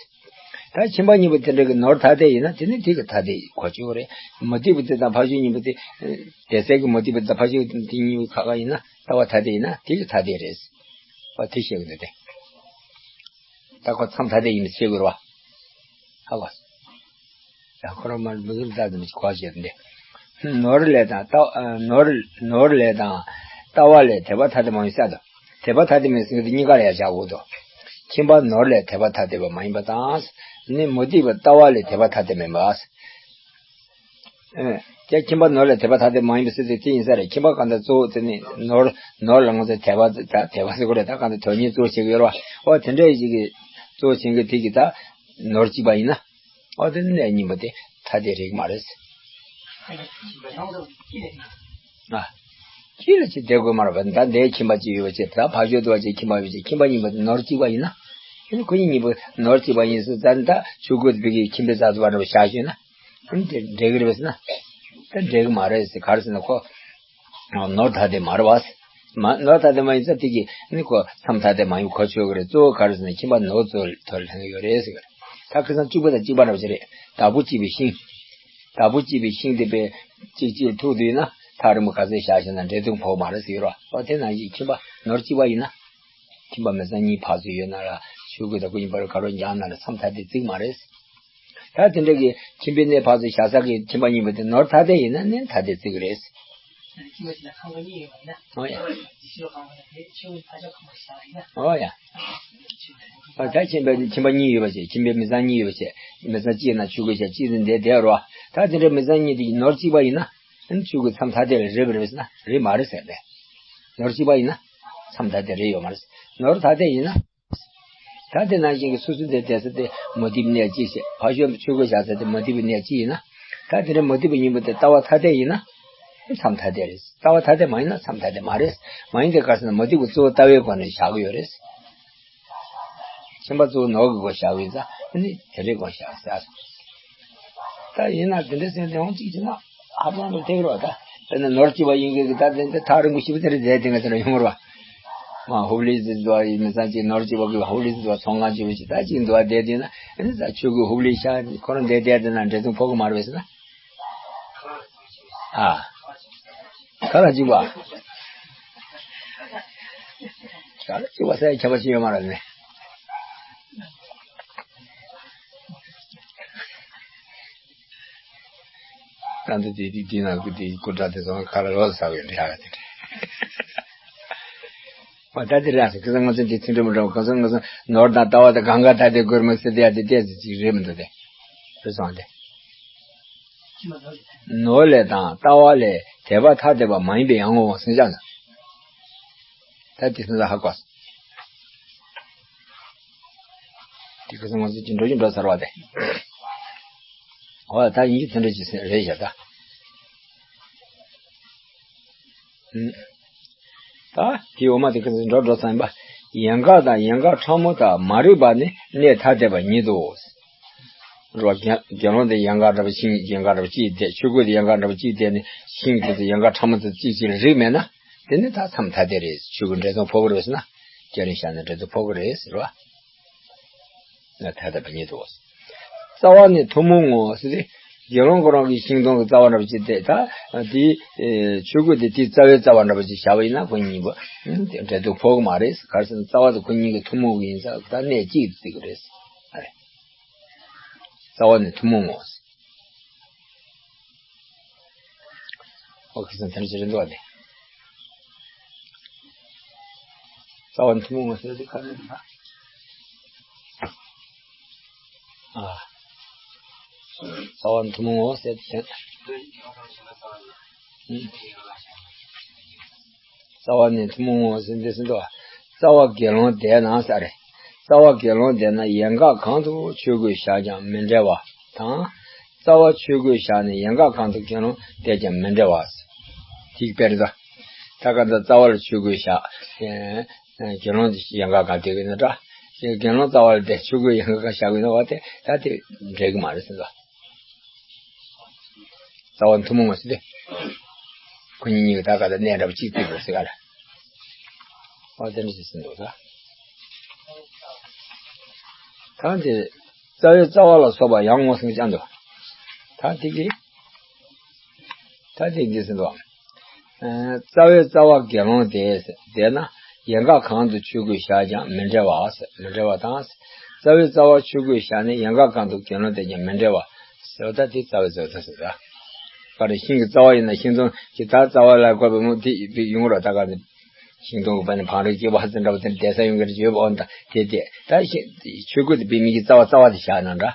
ད་ཁྱིམ་པ་གཉིས་པོ་དེ་འདྲ་གི་ནོར་ཐ་དད་ཡིན་ན་དེ་ནི་དེ་གི་ཐ་དད་གོ་ཆོད་རེད། མུ་སྟེགས་པ་དེ་དང་ཕར་ཕྱོགས་གཉིས་པོ་དེ། བསྡད་སའི་གི་མུ་སྟེགས་པ་དང་ཕར་ཕྱོགས་དེ་གཉིས་པོ་ཁ་ཁ་ཡིན་ན་ལྟ་བ་ཐ་དད་ཡིན་ན་དེ་གི་ཐ་དད་རེད། ཨོ་དེ་བཤད་གི་འདུག་སྟེ། ད་ཁོ་མཚམས་ཐ་དད་ཡིན་པ་ཤེས་དགོས་རེད་བ། ཧ་གོ། ཡང་ཁོ་རང་མར་མི་འགྱུར་ལྟ་དུ་མི་གོ་བ་བྱས་ཏེ། ནོར་ལས་དང་ལྟ་ནོར་ནོར་ལས་དང་ལྟ་བ་ལས་དད་པ་ཐ་དད་མ་ཡིན་ས་དང་། དད་པ་ཐ་དད་མིན་ཟེར་གི་འདི་གཉིས་ཀ་ལ་ཡང་བཞག་དགོས་དོ། ཁྱིམ་པ་ནོར་ལས་དད་པ་ཐ་དད་པ་མ་ཡིན་པ་དང་། ནི་མུ་སྟེགས་པ་ལྟ་བ་ལས་དད་པ་ཐ་དད་མིན་པ། ཨེ། ཀྱེ་ཁྱིམ་པ་ནོར་ལས་དད་པ་ཐ་དད་མ་ཡིན་པ་ཟེར་ཏེ་དེ་ཡིན་ས་རེད། ཁྱིམ་པ་གང་ལྟར་གཙོ་བོ་དེ་ནི་ནོར་ནོར་ལ་ང་ཚོས་དད་པ་ད་དད་པ་ཟེར་དགོས་རེད། ད་གང་ལྟར་དོན་གཉེར་གཙོ་བོ་བྱེད་ཀྱི་ཡོད་རེད་བ། ཨོ་དེ་འདྲ་ཡི་ཅིག་གི་གཙོ་བོ་བྱེད་མཁན་དེ་གི་ད་ནོར་གཅིག་པ་ཡིན་ན། ཨོ་དེ་གནས་གཉིས་པོ་དེ་ཐ་དད་རེད་མ་རེད། ཨ། ཁྱི་ལ་ཅི་བསྡད་དགོས་མ་རེད་པ། ད་འདའི་ཁྱིམ་པ་ཅིག་ཡོད་པ་ཅིག་ད་ཕ་ཞོ་དུ་བ་ཅིག་ཁྱིམ་པ་ཡོད་ཅིག་ཁྱིམ་པ་གཉིས་པོ་དེ་ནོར་གཅིག་པ་ཡིན་ན། ཨ་ནི་ཁོ་གཉིས་གཉིས་པོ་ནོར་གཅིག་པ་ཡིན་ཟེར་ཙང་ད་ཆུ་ཁོལ་དུ་བི་གི་ཁྱིམ་པའི་རྩ་དུ་བ་འདྲ་བ་བཞག་ཤེས་ན། ཨ་ནི་དེ་འགྲིག་གི་རེད་པས་ཟེར་ན། ད་འགྲིག་གི་མ་རེད་ཟེར། ག་རེ་ཟེར་ན་ཁོ། ནོར་ཐ་དད་མ་རེད་བ། མ་ནོར་ཐ་དད་མ་ཡིན་ཙང་དེ་གི་ནི་ཁོ་མཚམས་ཐ་དད་མ་ཡིན་གོ་ཆོད་གི་རེད། གཙོ་བོ་ག་རེ་ཟེར་ན་ཁྱིམ་པ་ནོར་གཙོ་ཐོར་ལྷན་གི་ཡོད་རེད་ཟེར་གི་རེད། ད་ཁ་སང་གཅིག་པ་དང་གཅིག་པ་འདྲ་བ་ཅིག་རེད། བདག་པོ་གཅིག་པའི་ཤིང་། བདག་པོ་གཅིག་པའི་ཤིང་དེ་པས་གཅིག་གཅིག་ཐུག་དུས་ན་ཐག་རིང་པོ་ག་ཚོད་བཞག་ཤེས་ན་འབྲས་ཐུང་ཕོག་མ་རེད་ཟེར་གི་རེད་བ། དེ་ནང་བཞིན་ཁྱིམ་པ་ནོར་གཅིག་པ་ཡིན་ན། ཁྱིམ་པ་མི་ཚང་གཉིས་ཕར་ཚུར་ཡོད་ན་ལ་ཆོས་གོས་དང་སྐུ་ཡིན་པར་ག་རོ་འཇང་ན་ལ་མཚམས་ཐ་དད་བརྩི་གི་མ་རེད། ད་དེ་འདྲ་གི་ཁྱིམ་པའི་གནས་ཕར་ཚུར་བཞག་ས་གི་ཁྱིམ་པ་གཉིས་པོ་དེ་ནོར་ཐ་དད་ཡིན་ན་ནི་ཐ་དད་བརྩི་གི་རེད། ཁྱིམ་པ་གཅིག་ལ་ཁང་པ་གཉིས་ཡོད་པ་ཡིན་ན། ཨོ་ཡ། ཨོ་ཡ། ཨོ་ད་ཁྱིམ་པ་ཁྱིམ་པ་གཉིས་ཡོད་པ་བྱས། ཁྱིམ་པའི་མི་ཚང་གཉིས་ཡོད་པ་བྱས། མི་ཚང་གཅིག་ན་ཆོས་གོས་བྱས་གཅིག་ཏུ་བསྡད་བསྡད་རོ། ད་དེ་འདྲ་མི་ཚང་གཉིས་དེ་ནོར་གཅིག་པ་ཡིན་ན། ཨ་ནི་ཆོས་གོས་མཚམས་ཐ་དད་རེད་པས་རེད་པས་ཟེར་ན་རེད་མ་རེད་ཟེར་ཏེ། ནོར་གཅིག་པ་ཡིན་ན། མཚམས་ཐ་དད་རེད་ཡོད་མ་རེད། ནོར་ཐ་དད་ཡིན་ན། ད་དེ་ནང་བཞིན་གྱི་སོ་སོ་དེ་བསྡད་ས་དེ་མུ་སྟེགས་གནས་གཅིག་བྱས། ཕ་ཤོད་ཆོས་གོས་བཞག་ས་དེ་མུ་སྟེགས་པའི་གནས་གཅིག་ཡིན་ན། ད་དེ་འདྲ་མུ་སྟེགས་པའི་གཉིས་པོ་དེ་ལྟ་བ་ཐ་དད་ཡིན་ན། མཚམས་ཐ་དད་རེད། ལྟ་བ་ཐ་དད་མ་ཡིན་ན་མཚམས་ཐ་དད་མ་རེད། མ་ཡིན་དེ་ག་ཟེར་ན་མུ་སྟེགས་པ་གཙོ་བོ་ལྟ་བའི་སྒོ་ནས་བཞག་གི་ཡོད་རེད། ཁྱིམ་པ་གཙོ་བོ་ནོར་གྱི་སྒོ་བཞག་གི་ཡིན་ཙང་ཨ་ནི་དེ་རེད་སྒོ་བཞག་ཟེར། ད་ཡིན་ན་དེ་འདྲ་ཟེར་དེ་ཡང་གཅིག་བྱས་ན་ཧ་ཅང་ལ་ཐེག་རོགས་ད། དཔེར་ན་ནོར་གཅིག་པ་ཡིན་གྱི་ད་དེ་འདྲ་ཐག་རིང་པོ་ཞིག་པ་དེ་འདྲ་མཛད་དེ་ང་དེ་འདྲ་ཡོང་རོགས། མ་ཧུབ་ལི་ཟེར་འདུག་ཡིན་མི་ཚང་གཅིག་ནོར་གཅིག་པ་གི་ཧུབ་ལི་ཟེར་འདུག་ཚོང་ཁང་གཅིག་པ་ཞིག་ད་གཅིག་འདུག་བསྡད་དེ་ན་ཨ་ནི་ད་ཆོས་གོས་ཧུབ་ལི་ཤ་ཁོ་རང་བསྡད་བསྡད་དེ་ན་འབྲས་ཐུང་ཕོག་གི་མ་རེད་པས་ཟེར་ན། ཨ། ད་ལ་གཅིག་པ། ད་ལ་གཅིག་པ་ཟེར་ཁྱད་པར་ཅི་ཡོད་མ་རེད་ནི། ད་འདི་དེ་དེ་དེ་ན་གི་དེ་སྐུ་དྲག་དེ་ཚོ་ཁ་ལ་རོ་ཟ་བའི་འདྲ་ཡ་དེ་འདྲ། ཨོ་ད་དེ་རེད་ཟེར། ཁི་སང་ང་ཚོ་འདི་ཚིག་འགྲོ་མི་འགྲོ། ཁ་སང་ང་ཚོ་ནོར་དང་ལྟ་བ་དང་གང་ག་ཐ་དད་དགོས་མི་ཟེར་དེ་ཡ་དེ་ཏོག་ཙམ་ཅིག་རེད་མི་འདུག་དེ། རེད་སོང་དེ། ནོར་ལས་དང་ལྟ་བ་ལས་དད་པ་ཐ་དད་པ་མ་ཡིན་པའི་ཡང་ངོ་བོ་ཟེར་བྱ་ན། ད་དེ་ཚོ་ལ་ཧ་གོ། དེ་ཁ་སང་ང་ཚོ་ཅི་འགྲོ་ཅི་འགྲོ་ཚར་བ་དེ། འོ་ད་ཡིན་གྱི་དེ་འདྲ་ཅིག་རེད་བཞག་ད། ད་དེའི་འོ་མ་དེ་ཁ་སང་འགྲོ་འགྲོ་ཚར་ཡིན་པ། ཡན་གར་དང་ཡན་གར་ཕྲ་མོ་དག་མ་རིག་པ་ནི་གནས་ཐ་དད་པ་ཉིད་དོ། རོ་དགེ་དགེ་སློང་དེ་ཡན་གར་འདྲ་པོ་ཤིང་ཡན་གར་འདྲ་པོ་གཅིག་དེ་ཆོས་གོས་དེ་ཡན་གར་འདྲ་པོ་གཅིག་དེ་ནི་ཤིང་དེ་ཚོ་ཡན་གར་ཕྲ་མོ་དེ་གཅིག་གཅིག་ལ་རིག་མེད་ན། དེ་ནི་ད་མཚམས་ཐ་དད་རེད། ཆོས་གོས་འདྲེས་མཚམས་ཕོག་གི་རེད་ཟེར་ན། སྐྱ་རེངས་བཞག་ན་འདྲེས་མཚམས་ཕོག་གི་རེད་ཟེར་བ། ན་ཐ་དད་པ་ཉིད་དོ། རྩ་བ་ནི་ཐུན་མོང་ངོ་ཟེར་ཏེ། དགེ་སློང་ཁོ་རང་གི་ཤིང་སྡོང་གི་རྩ་བ་འདྲ་པོ་ཅིག་དེ་ད་དེའི་ཆོས་གོས་དེ་དེའི་རྩ་བའི་རྩ་བ་འདྲ་པོ་ཅིག་བཞག་པ་ཡིན་ན་ཁོ་གཉིས་པོ་འདྲེས་མཚམས་ཕོག་གི་མ་རེད། ག་རེ་ཟེར་ན་རྩ་བ་དེ་ཁོ་གཉིས་ཀྱི་ཐུན་མོང་གི་ཡིན་ཙང་ད་གནས་གཅིག་ཏུ་བརྩི་གི་རེད། ཨ་རེད། རྩ་བ་ནི་ཐུན་མོང་ངོ་། ཨོ་ཁ་སང་དེ་འདྲ་ཅིག་རེད་འདུག་བ་ནི། རྩ་བ་ནི་ཐུན་མོང་ངོ་ཟེར་དེ་ག་རེ་རེད་ན། ཨ། རྩ་བ་ནི་ཐུན་མོང་ངོ་ཟེར་དེ་བྱས། རྩ་བ་ནི་ཐུན་མོང་ངོ་ཟེར་འདི་ཟེར་འདུག་བ། རྩ་བ་དགེ་སློང་དེ་ན་ས་རེད། རྩ་བ་དགེ་སློང་དེ་ན་ཡན་གར་གང་དུ་ཆོས་གོས་བཞག་ཀྱང་མི་འབྲལ་བ་དང་། རྩ་བ་ཆོས་གོས་བཞག་ནས་ཡན་གར་གང་དུ་དགེ་སློང་བསྡད་ཀྱང་མི་འབྲལ་བ། དེའི་དཔེ་རེད་ད། ད་ག་ད་རྩ་བ་ལ་ཆོས་གོས་བཞག་དགེ་སློང་དེ་ཡན་གར་གང་བསྡད་ཀྱི་ན་འདྲ། དགེ་སློང་རྩ་བ་ལ་བསྡད་ཆོས་གོས་ཡན་གར་གང་བཞག་གི་ན་བ་དེ་ད་དེ་འབྲལ་གི་མ་རེད་ཟེར་ད། རྩ་བ་ཐུན་མོང་ངོ་ཟེར་ཏེ། ཁོ་གཉིས་གཉིས་ཀྱི་ད་ག་ད་གནས་འདྲ་པོ་གཅིག་བརྩིས་པ་ཟེར་ག་རེད། ཨོ་དེ་འདྲ་ཞིག་ཟིན་འདུག་ད། ད་འདི་རྩ་བའི་རྩ་བ་ལ་སོགས་པ་ཡང་ངོ་ཟིན་ཀྱང་འདུག་ད་དེ་གི་ད་དེ་འདི་ཟིན་འདུག་རྩ་བའི་རྩ་བ་དགེ་སློང་དེ་དེ་ན་ཡན་གར་གང་དུ་ཆོས་གོས་བཞག་ཀྱང་མི་འབྲལ་བ་ཟེར། མི་འབྲལ་བ་དང་། རྩ་བའི་རྩ་བ་ཆོས་གོས་བཞག་ནས་ཡན་གར་གང་དུ་དགེ་སློང་བསྡད་ཀྱང་མི་འབྲལ་བ་ཟེར་བ་ད་དེ་རྩ་བའི་རྩ་བ་ད་ཟེར་ད། ག་རེ་ཤིང་གི་རྩ་བ་ཡིན་ན་ཤིང་སྡོང་གི་ད་རྩ་བ་ལ་བཀོད་པའི་མུ་ཏིག་པའི་ཡུང་རོ་ད་ག་ནི་ཤིང་སྡོང་གི་བ་ནི་བང་རིམ་གྱི་བ་ཙམ་འདྲ་བ་དེ་བསྡད་ས་ཡོང་གི་རེད་ཡོད་པ་འོན་ཏང་དེ་དེ་ད་ཤིང་ཆོས་གོས་དེ་བི་མི་གི་རྩ་བ་རྩ་བ་དེ་བཞག་ན་འདྲ།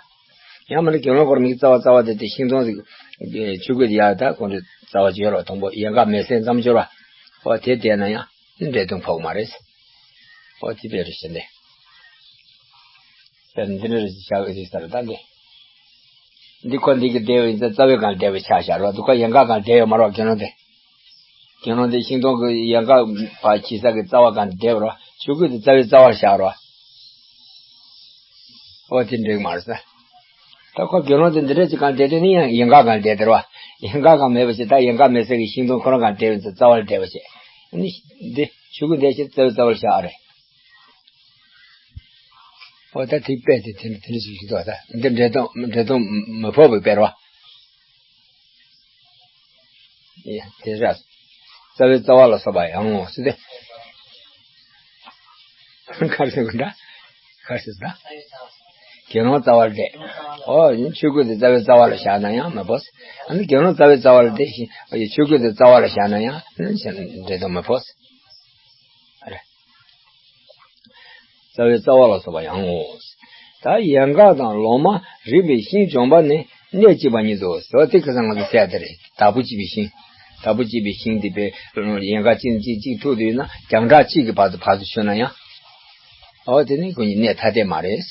ཡང་མིན་ན་དགེ་སློང་སྐོར་མི་གི་རྩ་བ་རྩ་བ་དེ་དེ་ཤིང་སྡོང་ཟིག་ཆོས་གོས་དེ་ཡར་ད་ཁོང་ཚོའི་རྩ་བ་ཅིག་ཡོད་རོ། དང་པོ་ཡན་གར་མེད་སའི་མཚམས་སྦྱོར་བ་ཨོ་དེ་བསྡད་ན་ཡང་འདྲེ་དོན་ཕོག་མ་རེད། ཨོ་དེ་བས་རེ་ཞེ་འདི། ད་འདི་འདྲ་རེ་བཞག་གི་ཟེར་ད་འདི། འདི་ཁོ་འདི་གི་བསྡད་ཡོད་ཡིན་ཙང་རྩ་བའི་སྒང་བསྡད་པའི་ཆ་བཞག་རོགས། འདི་ཁོ་ཡན་གར་སྒང་བསྡད་ཡོད་མ་རོགས། དགེ་སློང་དེ། དགེ་སློང་དེ་ཤིང་སྡོང་གི་ཡན་གར་བ་གྱི་ས་གི་རྩ་བ་སྒང་བསྡད་པ་རོགས། ཆོས་གོས་དེ་རྩ་བའི་རྩ་བར་བཞག་རོགས། ཨོ་དེ་འགྲིག་མ་རེད་ས། ད་ཁོ་དགེ་སློང་དེ་འདི་འདྲ་ཅིག་སྒང་བསྡད་དེ་ནི་ཡང་ཡན་གར་སྒང་བསྡད་དེ་རོགས། ཡན་གར་སྒང་མེད་པ་ཞིག་ད་ཡན་གར་མེད་ས་གི་ཤིང་སྡོང་ཁོ་རང་སྒང་བསྡད་པ་ཡིན་ཙང་རྩ་བར་བསྡད་པ་ཞིག་ཨ་ནི་འདི་ཆོས་གོས་འདི་ཞིག་རྩ་བའི་རྩ་བར་བཞག་རེད། ཨོ་ད་དེ་དཔེ་དེ་དེ་འདྲ་དེ་འདྲ་ཞིག་ཞིག་འདུག་ད་འདི་འདྲེ་དོན་འདྲེ་དོན་མི་ཕོག་པའི་དཔེ་རེད་བ། ཨེ་དེ་རེད། རྩ་བའི་རྩ་བ་ལ་སོགས་པ་ཡང་ངོ་ཟེར་ཏེ། ག་རེ་ཟེར་གི་འདྲ། ག་རེ་ཟེར་ད། དགེ་སློང་རྩ་བར་བསྡད། ཨོ་ཡིན་ཆོས་གོས་དེ་རྩ་བའི་རྩ་བ་ལ་བཞག་ན་ཡང་མི་ཕོག་ཨ་ནི་དགེ་སློང་རྩ་བའི་རྩ་བ་ལ་བསྡད་ཤིང་ཆོས་གོས་དེ་རྩ་བ་ལ་བཞག་ན་ཡང་འདྲེ་དོན་མི་ཕོག་ཨ་རེ། རྩ་བའི་རྩ་བ་ལ་སོགས་པ་ཡང་ངོ་། ད་ཡན་གར་དང་ལོ་མ་རིག་པའི་ཤིང་གྱོན་པ་ནི་གནས་གཅིག་པ་ཉིད་དོ་ཟེར་བ་དེ་ཁ་སང་ང་ཚོ་བཤད་དེ་རེད། དྭགས་པོ་གཅིག་པའི་ཤིང་། དྭགས་པོ་གཅིག་པའི་ཤིང་དེ་པའི་ཡན་གར་གཅིག་གཅིག་གཅིག་ཐུག་དུས་ན་རྒྱང་གྲགས་གཅིག་གི་བར་དུ་བར་དུ་ཆོད་ན་ཡང་། ཨོ་དེ་ནི་ཁོ་གཉིས་གནས་ཐ་དད་མ་རེད།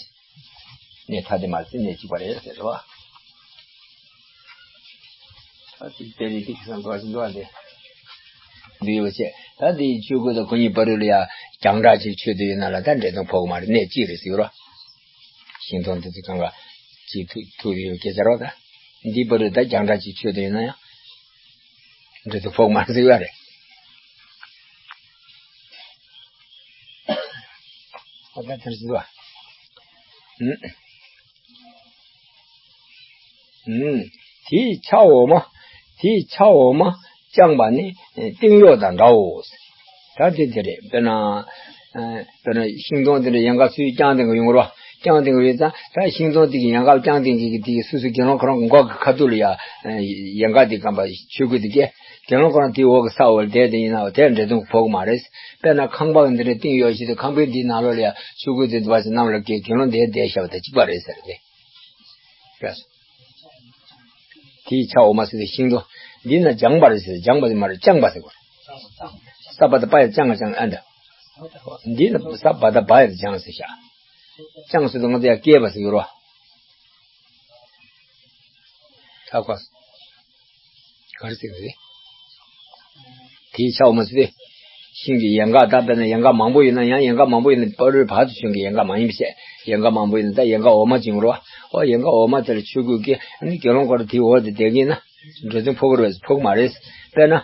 གནས་ཐ་དད་མ་རེད་གནས་གཅིག་པ་རེད་ཟེར་བ། ད་དེ་དཔེ་རིས་དེ་ཁ་སང་འགྲོ་བཞིན་འགྲོ་བ་འདི། འདི་ཡོད་བྱས། ད་འདི་ཆོས་གོས་དང་ཁོ་གཉིས་བར་ལ་ཡ་རྒྱང་གྲགས་ཅིག་ཆོད་དུ་ཡོད་ན་ལ་ད་འདྲེ་དོན་ཕོག་མ་རེད་གནས་གཅིག་རེད་ཟེར་རོ། ཤིང་སྡོང་འདི་ཚོ་གང་ག་གཅིག་ཐུག་ཐུག་ཡོད་སྐད་ཆ་རོ་ད། འདི་བར་ལ་ད་རྒྱང་གྲགས་ཅིག་ཆོད་དུ་ཡོད་ན་ཡང་། འདྲེ་དོན་ཕོག་མ་རེད་ཟེར་བ་རེད། ཨ་ད་དེར་ཟེར་བ། ཨུམ། ཨུམ། དེའི་ཆ་འོག་མ། དེའི་ཆ་འོག་མ། བརྐྱངས་པ་ནི་སྟེང་གཡོགས་དང་འདྲའོ། ད་དེ་དེ་རེད། དཔེར་ན། ཨ། དཔེར་ན་ཤིང་སྡོང་དེ་འདྲ་ཡན་ག་ཚུར་བརྐྱངས་ཏེ་ཡོང་གི་རེད་བ། བརྐྱངས་ཏེ་ཡོང་ཙང་ད་ཤིང་སྡོང་དེ་གི་ཡན་ག་བརྐྱངས་ཏེ་གི་དེ་གི་སོ་སོའི་དགེ་སློང་ཁོ་རང་གི་མགོ་གི་ཁ་ཐུག་ལ་ཡ། ཡན་ག་དེ་གམ་པ་ཆོས་གོས་དེ་སྐྱེས། དགེ་སློང་ཁོ་རང་དེའི་འོག་གི་ས་འོག་ལ་བསྡད་དེ་ཡིན་ན་དེ་འདྲེ་གདོང་ཕོག་གི་མ་རེད། དཔེར་ན་ཁང་པ་འདི་འདྲ་སྟེང་གཡོགས་ཤིག་ཏུ་ཁང་པའི་འདིའི་ནང་ལོགས་ལ་ཡ་ཆོས་གོས་དེ་འདུག་པ་ཞིག་གནམ་ལ་བཀལ། དགེ་སློང་དེ་བསྡད་བཞག་པ་དང་གཅིག་པ་རེད་ཟེར་ཏེ། དེའི་ཆ་འོག་མ་ཟེར་ཏེ་ཤིང་སྡོང་། འདི་ན་སྦྱངས་པ་རེད་ཟེར། སྦྱངས་པ་ཟེར་མ་རེད། བརྐྱངས་པ་ཟེར་དགོས། ས་པ་ད་པ་ཡ་བརྐྱངས། བརྐྱངས་ཨ་འདྲ། འདི་ན་ས་པ་ད་པ་ཡ་སྦྱངས་ཟེར་བཞག། བརྐྱངས་ཟེར་དུས་ང་ཚོ་ཡ་བཀལ་བ་ཟེར་གྱི་རེད་བ། ཧྲ་གོ། ག་རེ་ཟེར་གྱི་རེད། དེའི་ཆ་འོག་མ་ཟེར་ཏེ། ཤིང་གི་ཡན་ག་ད་དཔེར་ན་ཡན་ག་མང་པོ་ཡོད་ན་ཡང་ཡན་ག་མང་པོ་ཡོད་ན་པ་རུའི་བར་དུ་ཚུན་གྱི་ཡན་ག་མ་ཡིན་པ་བྱས། ཡན་ག་མང་པོ་ཡོད་ན་ད་ཡན་ག་འོག་མ་ཅིག་ཡོང་རོ། ཨོ་ཡན་ག་འོག་མ་དེ་ལ་ཆོས་གོས་ཀྱི་ཨ་ནི་དགེ་སློང་ཁོ་རང་དེའི་འོག་དེ་བསྡད་ཀྱི་ཡིན་ན་འདྲེ་གདོང་ཕོག་གི་རེད་ཕོག་གི་མ་རེད། དཔེར་ན།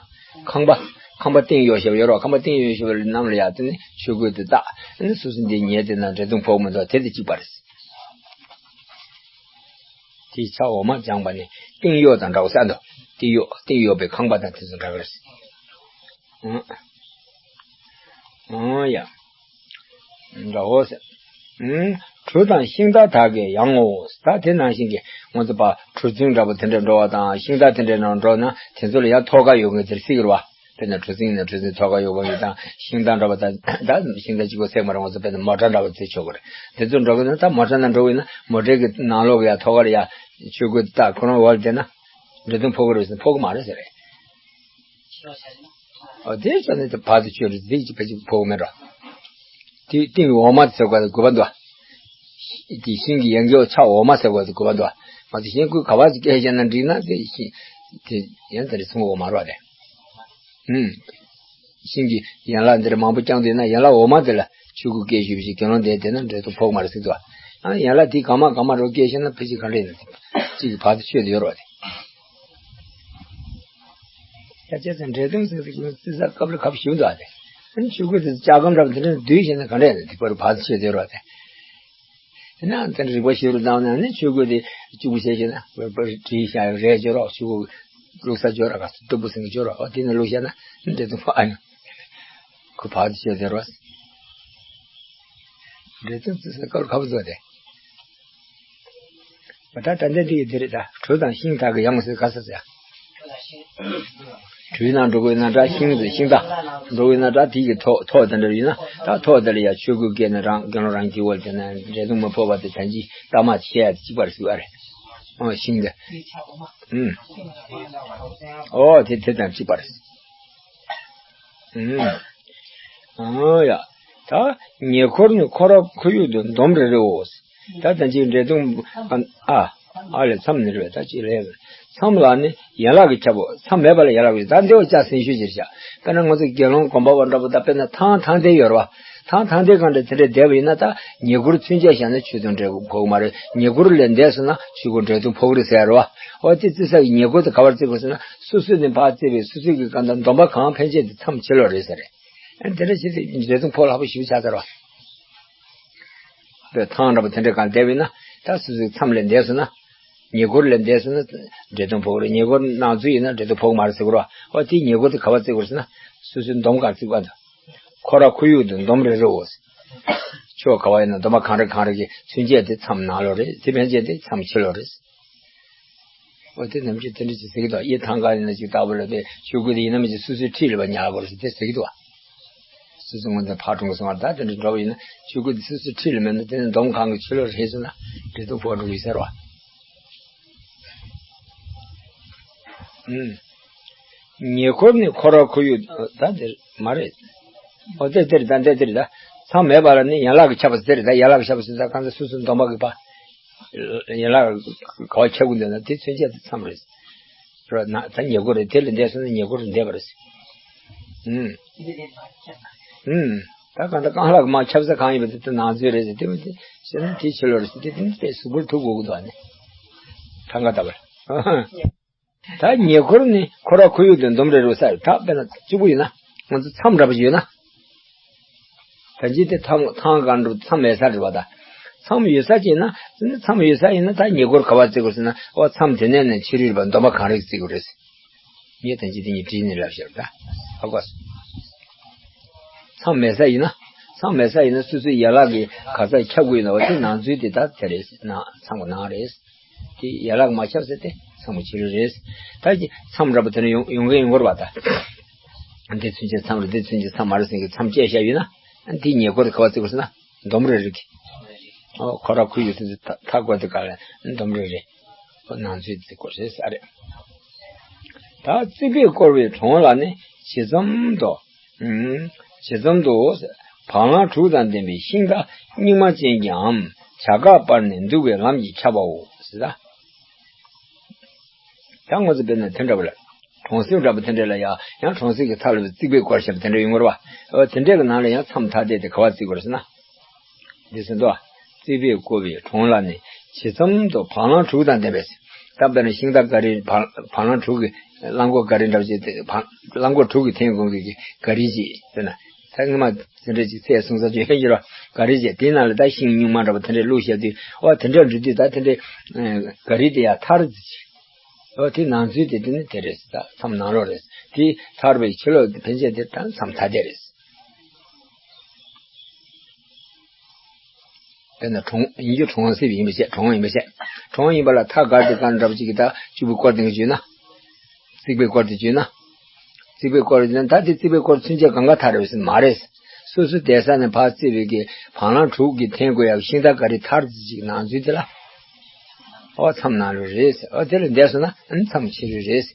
ཁང་པ། ཁང་པ་སྟེང་གཡོགས་བཞག་པ་ཡོད་རོ། ཁང་པ་སྟེང་གཡོགས་བཞག་པ་ལ་གནམ་ལ་ཡར་དེ་ནི་ཆོས་གོས་དེ་བཏགས། ཨ་ནི་སོ་སོ་འདི་ཉལ་དེ་ན་འདྲེ་གདོང་ཕོག་མི་འདུག་དེ་དེ་གཅིག་པ་རེད། དེའི་ཆ་འོག་མ་སྦྱངས་པ་ནི་སྟེང་གཡོགས་དང་འདྲ་བོ་ཟེར་འདུག་སྟེང་གཡོགས་སྟེང་གཡོགས་པའི་ཁང་པ་དང་དེ་ཚོ་འདྲ་གི་རེད། ཨང་། ཨང་ཡ། འདྲ་བོ་ཟེར། ཨང་། གྲུ་དང་ཤིང་རྟ་དག་གི་ཡང་ངོ་། ད་དེ་ནང་བཞིན་གྱི་ང་ཚོ་ཕར་གྲུ་གཟིངས་འདྲ་བོ་དེ་འདྲ་འགྲོ་བ་དང་ཤིང་རྟ་དེ་འདྲའི་ནང་འགྲོ་ན་དེ་ཚོ་ལ་ཡང་ཐོག་ཁ་ཡོད་མཁན་དེར་སྲིད་ཀྱི་རེད་བ། དཔེར་ན་གྲུ་གཟིངས་ན་གྲུ་གཟིངས་ཐོག་ཁ་ཡོད་པ་ཡིན་ཙང་ཤིང་རྟ་འདྲ་བ་དང་ད་ཤིང་རྟ་གཅིག་པོ་ཟེར་མ་རུང་། ང་ཚོ་དཔེར་ན་མོ་ཊ་འདྲ་བ་ཟེར་ཆོག་གི་རེད། དེ་ཚོ་འགྲོ་གི་ན་ད་མོ་ཊ་ནང་འགྲོ་གི་ན་མོ་ཊའི་གི་ནང་ལོགས་ཀྱི་ཡ་ཐོག་ཁར་ཡ་ཆོས་གོས་བཏགས་ཁོ་རང་འོག་ལ་བསྡད་ན་འདྲེ་གདོང་ཕོག་གི་རེད་ཟེར་ན་ཕོག་གི་མ་རེད་ཟེར་རེད། ཨོ་དེ་ཙམ་ནས་དེ་བར་དུ་ཆོད་རེད། དེ་གཅིག་ཕ་གཅིག་ཕོག་གི་མེད་འགྲོ། དེ་སྟེང་གི་འོག་མ་ཟེར་དགོས་དགོས་པ་འདུག་དེ་ཤིང་གི་ཡན་གྱི་ཆ་འོག་མ་ཟེར་དགོས་དགོས་པ་འདུག་མ་གཏོགས་ཤིང་གོས་ག་བ་ཅིག་སྐྱེས་བྱས་ན་འགྲིག་ན་དེ་ཤིང་དེ་ཡན་དེ་རེད་ཚོང་འོག་མ་རོགས་དེ། ཨུམ། ཤིང་གི་ཡན་ལག་འདིར་མང་པོ་བརྐྱངས་འདུག་ན་ཡན་ལག་འོག་མ་དེ་ལ་ཆོས་གོས་སྐྱེས་ཞུས་པ་ཞིག་དགེ་སློང་དེ་དེ་ན་འདྲེ་གདོང་ཕོག་མ་རེད་ཟེར་འདུག་ཨ་ཡན་ལག་དེ་གང་མང་གང་མང་རོགས་སྐྱེས་ཤེ་ན་ཕལ་ཆེར་ག་འདྲ་ཡིན་ན་དེ་གཅིག་གི་བར་དུ་ཆོད་དེ་ཡོད་རོགས་དེ། ཡ་བྱས་ཙང་འདྲེ་གདོང་ཟེར་ཟེར་གྱི་རྩི་ས་སྐབས་ལ་ཁ་ཞུ་འདུག་ཨ་དེ། ཨ་ནི་ཆོས་གོས་དེ་ལྕགས་སྒམ་འདྲ་པོ་དེ་འདྲ་བསྡུས་ཤེ་ན་ག་འདྲ་ཡིན་ན་དེ་བར་བར་དུ་ཆོད་དེ་ཡོད་རོགས་དེ། དེ་ན་དེ་རིག་པ་ཞིབ་རུ་བཏང་ན་ནི་ཆོས་གོས་དེ་གཅིག་པུ་བྱས་ཤེ་ན་བར་བར་བྲིས་བཞག་རས་སྦྱོར་རོགས། ཆོས་གོས་བླུགས་ས་སྦྱོར་རོགས། ག་ས་སྟུག་པོ་ཟིན་གྱི་སྦྱོར་རོགས། དེ་ནས་བླུགས་བཞག་ན་འདྲེ་གདོང་ཕོག་ཨ་ཡོང་། ཁོ་བར་དུ་ཆོད་དེ་རོགས། འདྲེ་གདོང་རྩི་ས་སྐབས་ལ་ཁ་བ་བཟོ་དེ། ད་ད་ལྟ་འདི་ཡི་འདི་རེད་ད། གྲུ་དང་ཤིང་རྟ་གི་ཡང་ཟེར་ག་ས་ཟེར། གྲུའི་ནང་འགྲོ་དགོས་ན་འདྲ་ཤིང་ཟེར་ཤིང་རྟ། འགྲོ་དགོས་ན་འདྲ་དེ་གི་ཐོག་ཐོག་དེ་འདྲ་ཡིན་ན་ད་ཐོག་དེ་ལ་ཡ་ཆོས་གོས་བཀལ་ན་རང་དགེ་སློང་རང་གི་འོག་དེ་ན་འདྲེ་གདོང་མི་ཕོག་པ་དེ་ད་ཅི་རྟ་དམག་བཤད་ཡ་དེ་གཅིག་པ་རེད་ཟེར་བ་རེད། ཨོ་ཤིང་དེ། ཨུམ། ཨོ་དེ་དེ་དང་གཅིག་པ་རེད། ཨུམ། ཨོ་ཡ། ད་ཉེ་འཁོར་ནི་ཁོ་ར་ཁོར་ཡུག་ཏུ་འདོམ་རེ་རེའོ། ད་ལྟ་ཅིག་འདྲེ་གདོང་ཨ། ཨ་ལས་མཚམས་ནི་རེད་པས། ད་ཅིག་ལས་མཚམས་ལ་ནི་ཡན་ལག་གིས་ཁྱབ་བོ། མཚམས་མེད་པ་ལ་ཡན་ལག་གིས། ད་འདི་བ་ཅག་སེམས་ཤུགས་ཅིག་བྱ། དཔེར་ན་ང་ཚོ་དགེ་སློང་སྒོམ་པ་བ་འདྲ་པོ་ད་དཔེར་ན་ཐང་ཐང་དེ་ཡོད་རེད་བ། ཐང་ཐང་དེ་གང་འདྲ་དེ་འདྲ་བསྡད་པ་ཡིན་ན་ད་ཉེ་འཁོར་ཚུན་ཆད་བཞག་ན་ཆོས་དང་འབྲེལ་ཕོག་མ་རེད། ཉེ་འཁོར་ལས་འདས་སོང་ན་ཆོས་གོས་འདྲེ་གདོང་ཕོག་རེད་ཟེར་བ། འོ་དེ་རྩི་ས་གི་ཉེ་འཁོར་དེ་ག་བར་བརྩི་དགོས་ཟེར་ན་སོ་སོ་ནས་ཕར་བརྩི་བའི་སོ་སོ་གི་གང་ལྟར་འདོམ་པ་གང་ཕན་ཆད་དེ་མཚམས་ཕྱེ་ལོ་རེད་ཟེར་རེད། དེ་འདྲ་བྱས་ཏེ་འདྲེ་གདོང་ཕོག་ལྷག་པོ་ཞིག་ཆགས་ཚར་བ། པའི་ཐང་འདྲ་པོ་དེ་འདྲའི་སྒང་བསྡད་པ་ཡིན་ན་ད་སོ་སོའི་མཚམས་ལས་འདས་སོང་ན། ཉེ་འཁོར་ལས་འདས་སོང་ན་འདྲེ་གདོང་ཕོག་རེད། ཉེ་འཁོར་ནང་ཚུད་ཡིན་ན་འདྲེ་གདོང་ཕོག་མ་རེད་ཟེར་གི་རེད་བ། འོ་དེ་ཉེ་འཁོར་དེ་ག་པར་བརྩི་དགོས་ཟེར་ན་སོ་སོའི་འདོམ་གང་བརྩི་དགོས་འདུག་ཁོ་ར་ཁོར་ཡུག་ཏུ་འདོམ་རེ་རེའོ། ཕྱོགས་ག་བ་ཡིན་ན་འདོམ་པ་གང་རེ་གང་རེ་གི་ཚུན་ཆད་དེ་མཚམས་ནང་ལོགས་རེད། དེ་ཕན་ཆད་དེ་མཚམས་ཕྱི་ལོགས་རེད། འོ་དེ་ནམ་རྒྱུན་དེ་འདྲ་ཅིག་ཟེར་གི་འདུག་གཡས་ཐང་ག་ཡིན་ན་ཅིག་ལྟ་བུ་ལ་དེ་ཆོས་གོས་དེ་ཡིན་ན་མི་ཅིག་སོ་སོའི་འཁྲིས་ལ་བ་ཉར་དགོས་རེད་ཟེར་དེ་ཟེར་གི་འདུག་བ། སོ་སོ་ངོས་ནས་ཕར་གྲོངས་སོང་བ་ད་དེ་འདྲ་འགྲོ་བ་ཡིན་ན་ཆོས་གོས་དེ་སོ་སོའི་འཁྲིས་ལ་མེད་ན་དེ་ནི་འདོམ་གང་གི་ཕྱི་ལོགས་རེད་ཟེར་ན་འདྲེ་གདོང་ཕོག་འགྲོ་གི་ཟེར་བ། ཨུམ། ཉེ་འཁོར་ནི་ཁོ་ར་ཁོར་ཡུག་ད་དེར་མ་རེད། འོ་དེ་དེར་ད་འདི་དེར་ད་མཚམས་མེད་པ་ལ་ནི་ཡན་ལག་གི་ཁྱབ་པ་དེར་ད་ཡན་ལག་གི་ཁྱབ་པ་ཟེར་ད་གང་ཚེ་སོ་སོའི་འདོམ་པ་གི་པ། ཡན་ལག་ག་བ་ཁྱབ་གི་འདུག་ན་དེ་མཚོན་བྱེད་དེ་མཚམས་རེད། རོ་ན་ད་ཉེ་འཁོར་རེད། དེ་ལས་འདས་སོང་ན་ཉེ་འཁོར་རེད་འདས་པ་རེད། ཨུམ། ཨུམ། ད་གང་ལྟར་རྐང་ལག་མ་ཁྱབ་ས་གང་ཡིན་པ་དེ་ད་ནང་ཚུད་རེད་ཟེར་དེ་མི་དེ་ཟེར་ན་དེ་ཕྱི་ལོགས་རེད་ཟེར་དེ་དེ་ནི་དཔེ་གཟུགས་པོར་ཐུག་དགོས་ཀྱི་འདུག་ཨ་ནི། ཐང་ག་ལྟ་བར། ད་ཉེ་འཁོར་ནི་ཁོ་ར་ཁོར་ཡུག་ཏུ་འདོམ་རེ་རུ་ས་རེད། ད་དཔེར་ན་གཅིག་པུ་ཡིན་ན་ང་ཚོ་མཚམས་འདྲ་པོ་ཞིག་ཡོད་ན། ད་ཅི་དེ་ཐང་ཐང་གང་འགྲོ་མཚམས་མེད་ས་རེད་བ་ད། མཚམས་ཡོད་ས་ཅིག་ཡིན་ན་མཚམས་ཡོད་ས་ཡིན་ན་ད་ཉེ་འཁོར་ག་བ་བརྩི་དགོས་ཟེར་ན་འོ་མཚམས་དེ་ནས་ནས་ཕྱི་རོལ་པ་འདོམ་པ་གང་རེ་བརྩི་དགོས་རེད། ངས་ད་ཅི་དེ་གཉིས་བྲིས་ནས་ལབ་ཤར་ད། ཧ་གོ། མཚམས་མེད་ས་ཡིན་ན། མཚམས་མེད་ས་ཡིན་ན་སོ་སོའི་ཡན་ལག་གི་ག་ས་ཁྱབ་དགོས་ཡིན་ན་འོ་དེ་ནང་ཚུལ་དེ་ད་དེ་རེད་ན་མཚམས་ཀྱི་ནང་རེད། དེ་ཡན་ལག་མ་ཁྱབ་ས་དེ་མཚམས་ཀྱི་ཕྱི་རོལ་རེད། ད་ཀྱི་མཚམས་འདྲ་པོ་དེ་ནས་ཡོང་ཡོང་གི་ཡོང་གི་རེད་པ་ད། འདི་ཚུན་ཆད་མཚམས་རེད་འདི་ཚུན་ཆད་མཚམས་མ་རེད་ཟེར་གྱི་མཚམས་བཅད་བཞག་ཡོད་ན། འདིའི་ཉེ་འཁོར་དེ་ག་པར་བརྩི་དགོས་ཟེར་ན། འདོམ་རེ་རེ་གི། ཨོ་ཁོ་ར་ཁོ་ཡོད་ཚུལ་དུ་མཐའ་སྐོར་དེ་ག་ལ་འདོམ་རེ་རེ། ཨོ་ནང་ཚུལ་བརྩི་དགོས་རེད་ས་རེད། ད་རྩིག་པས་བསྐོར་བའི་གྲོང་ལ་ནི་ཇི་ཙམ་དུ། ཨུམ། ཇི་ཙམ་དུ། བ་ལང་དྲུག་དང་ལྡན་པའི་ཤིང་རྟ་རྙིང་མ་ཅན་གྱིའམ་བྱ་གག་སྤར་ནས་འདུག་པའི་ལམ་གྱིས་ཁྱབ་པའོ་ཟེར་ད། ད་ངོ་ཚ་དཔེར་ན་དེ་འདྲ་བ་ལ། གྲོང་གསེབ་འདྲ་པོ་དེ་འདྲ་ལ་ཡང་ཡང་གྲོང་གསེབ་ཀྱི་མཐའ་ལ་རྩིག་པས་བསྐོར་བཞག་པ་དེ་འདྲ་ཡོང་གི་རེད་པ། ཨོ་དེ་འདྲ་གི་ནང་ལ་ཡང་མཚམས་ཐ་དད་དེ་ག་པར་བརྩི་དགོས་རེད་ཟེར་ན། འདི་ཟེར་འདུག་པ། རྩིག་པས་བསྐོར་བའི་གྲོང་ལ་ནི་ཇི་ཙམ་དུ་བ་ལང་དྲུག་དང་ལྡན་པས། ད་དཔེར་ན་ཤིང་རྟ་ག་རི་བ་བ་ལང་དྲུག་གི་གླང་གོག་ག་རི་འདྲ་པོ་ཅིག་དེ་བ་གླང་གོག་དྲུག་གི་འཐེན་དགོས་ཀྱི་ག་རི་ཅིག་ཟེར་ན། ད་སྔོན་མ་དེ་འདྲ་ཅིག་ཚད་སོང་ས་ཅིག་ཡོད་ཀྱི་རེད་པ། ག་རི་ཅིག་དེའི་ནང་ལ་ད་ཤིང་སྨྱུག་མ་འདྲ་པོ་དེ་འདྲ་བླུགས་བཞག་དུས་ཨོ་དེ་འདྲ་འགྲོ་དུས་ད་དེ་འདྲའི་ག་རི་དེ་ཡང་ཐར་ཅིག་ཨོ་དེ་ནང་ཚུལ་དེ་དེ་ནི་དེ་རེད་ཟེར། ད་མཚམས་ནང་ལོགས་རེད། དེ་ཐར་པའི་ཕྱི་ལོགས་དེ་ཕན་ཆད་དེ་ད་མཚམས་ཐ་དད་རེད། དཔེར་ན་གྲོང་ཡིན་རྒྱུ་གྲོང་གསེབ་ཡིན་པ་བཤད། གྲོང་ཡིན་པ་བཤད། གྲོང་ཡིན་པ་ལ་མཐའ་སྒར་དེ་གང་འདྲ་པོ་ཅིག་གི་ད་གཅིག་པུ་བསྐོར་དེ་གི་བརྗོད་ན། རྩིག་པས་བསྐོར་དེ་བརྗོད་ན། རྩིག་པས་བསྐོར་དེ་ད་དེ་རྩིག་པས་བསྐོར་ཚུན་ཆད་གང་ག་ཐར་རེད་ཟེར་མ་རེད། སོ་སོ་བསྡད་ས་ནས་ཕར་རྩིག་པའི་གི་བ་ལང་དྲུག་གི་འཐེན་དགོས་ཡག་ཤིང་རྟ་ག་རི་ཐར་ཙི་ཅིག་ནང་ཚུལ་དེ་ལ། ཨོ་མཚམས་ནང་ལོགས་རེད། ཨོ་དེ་ལ་འདས་སོང་ན་མཚམས་ཕྱི་རོལ་རེད།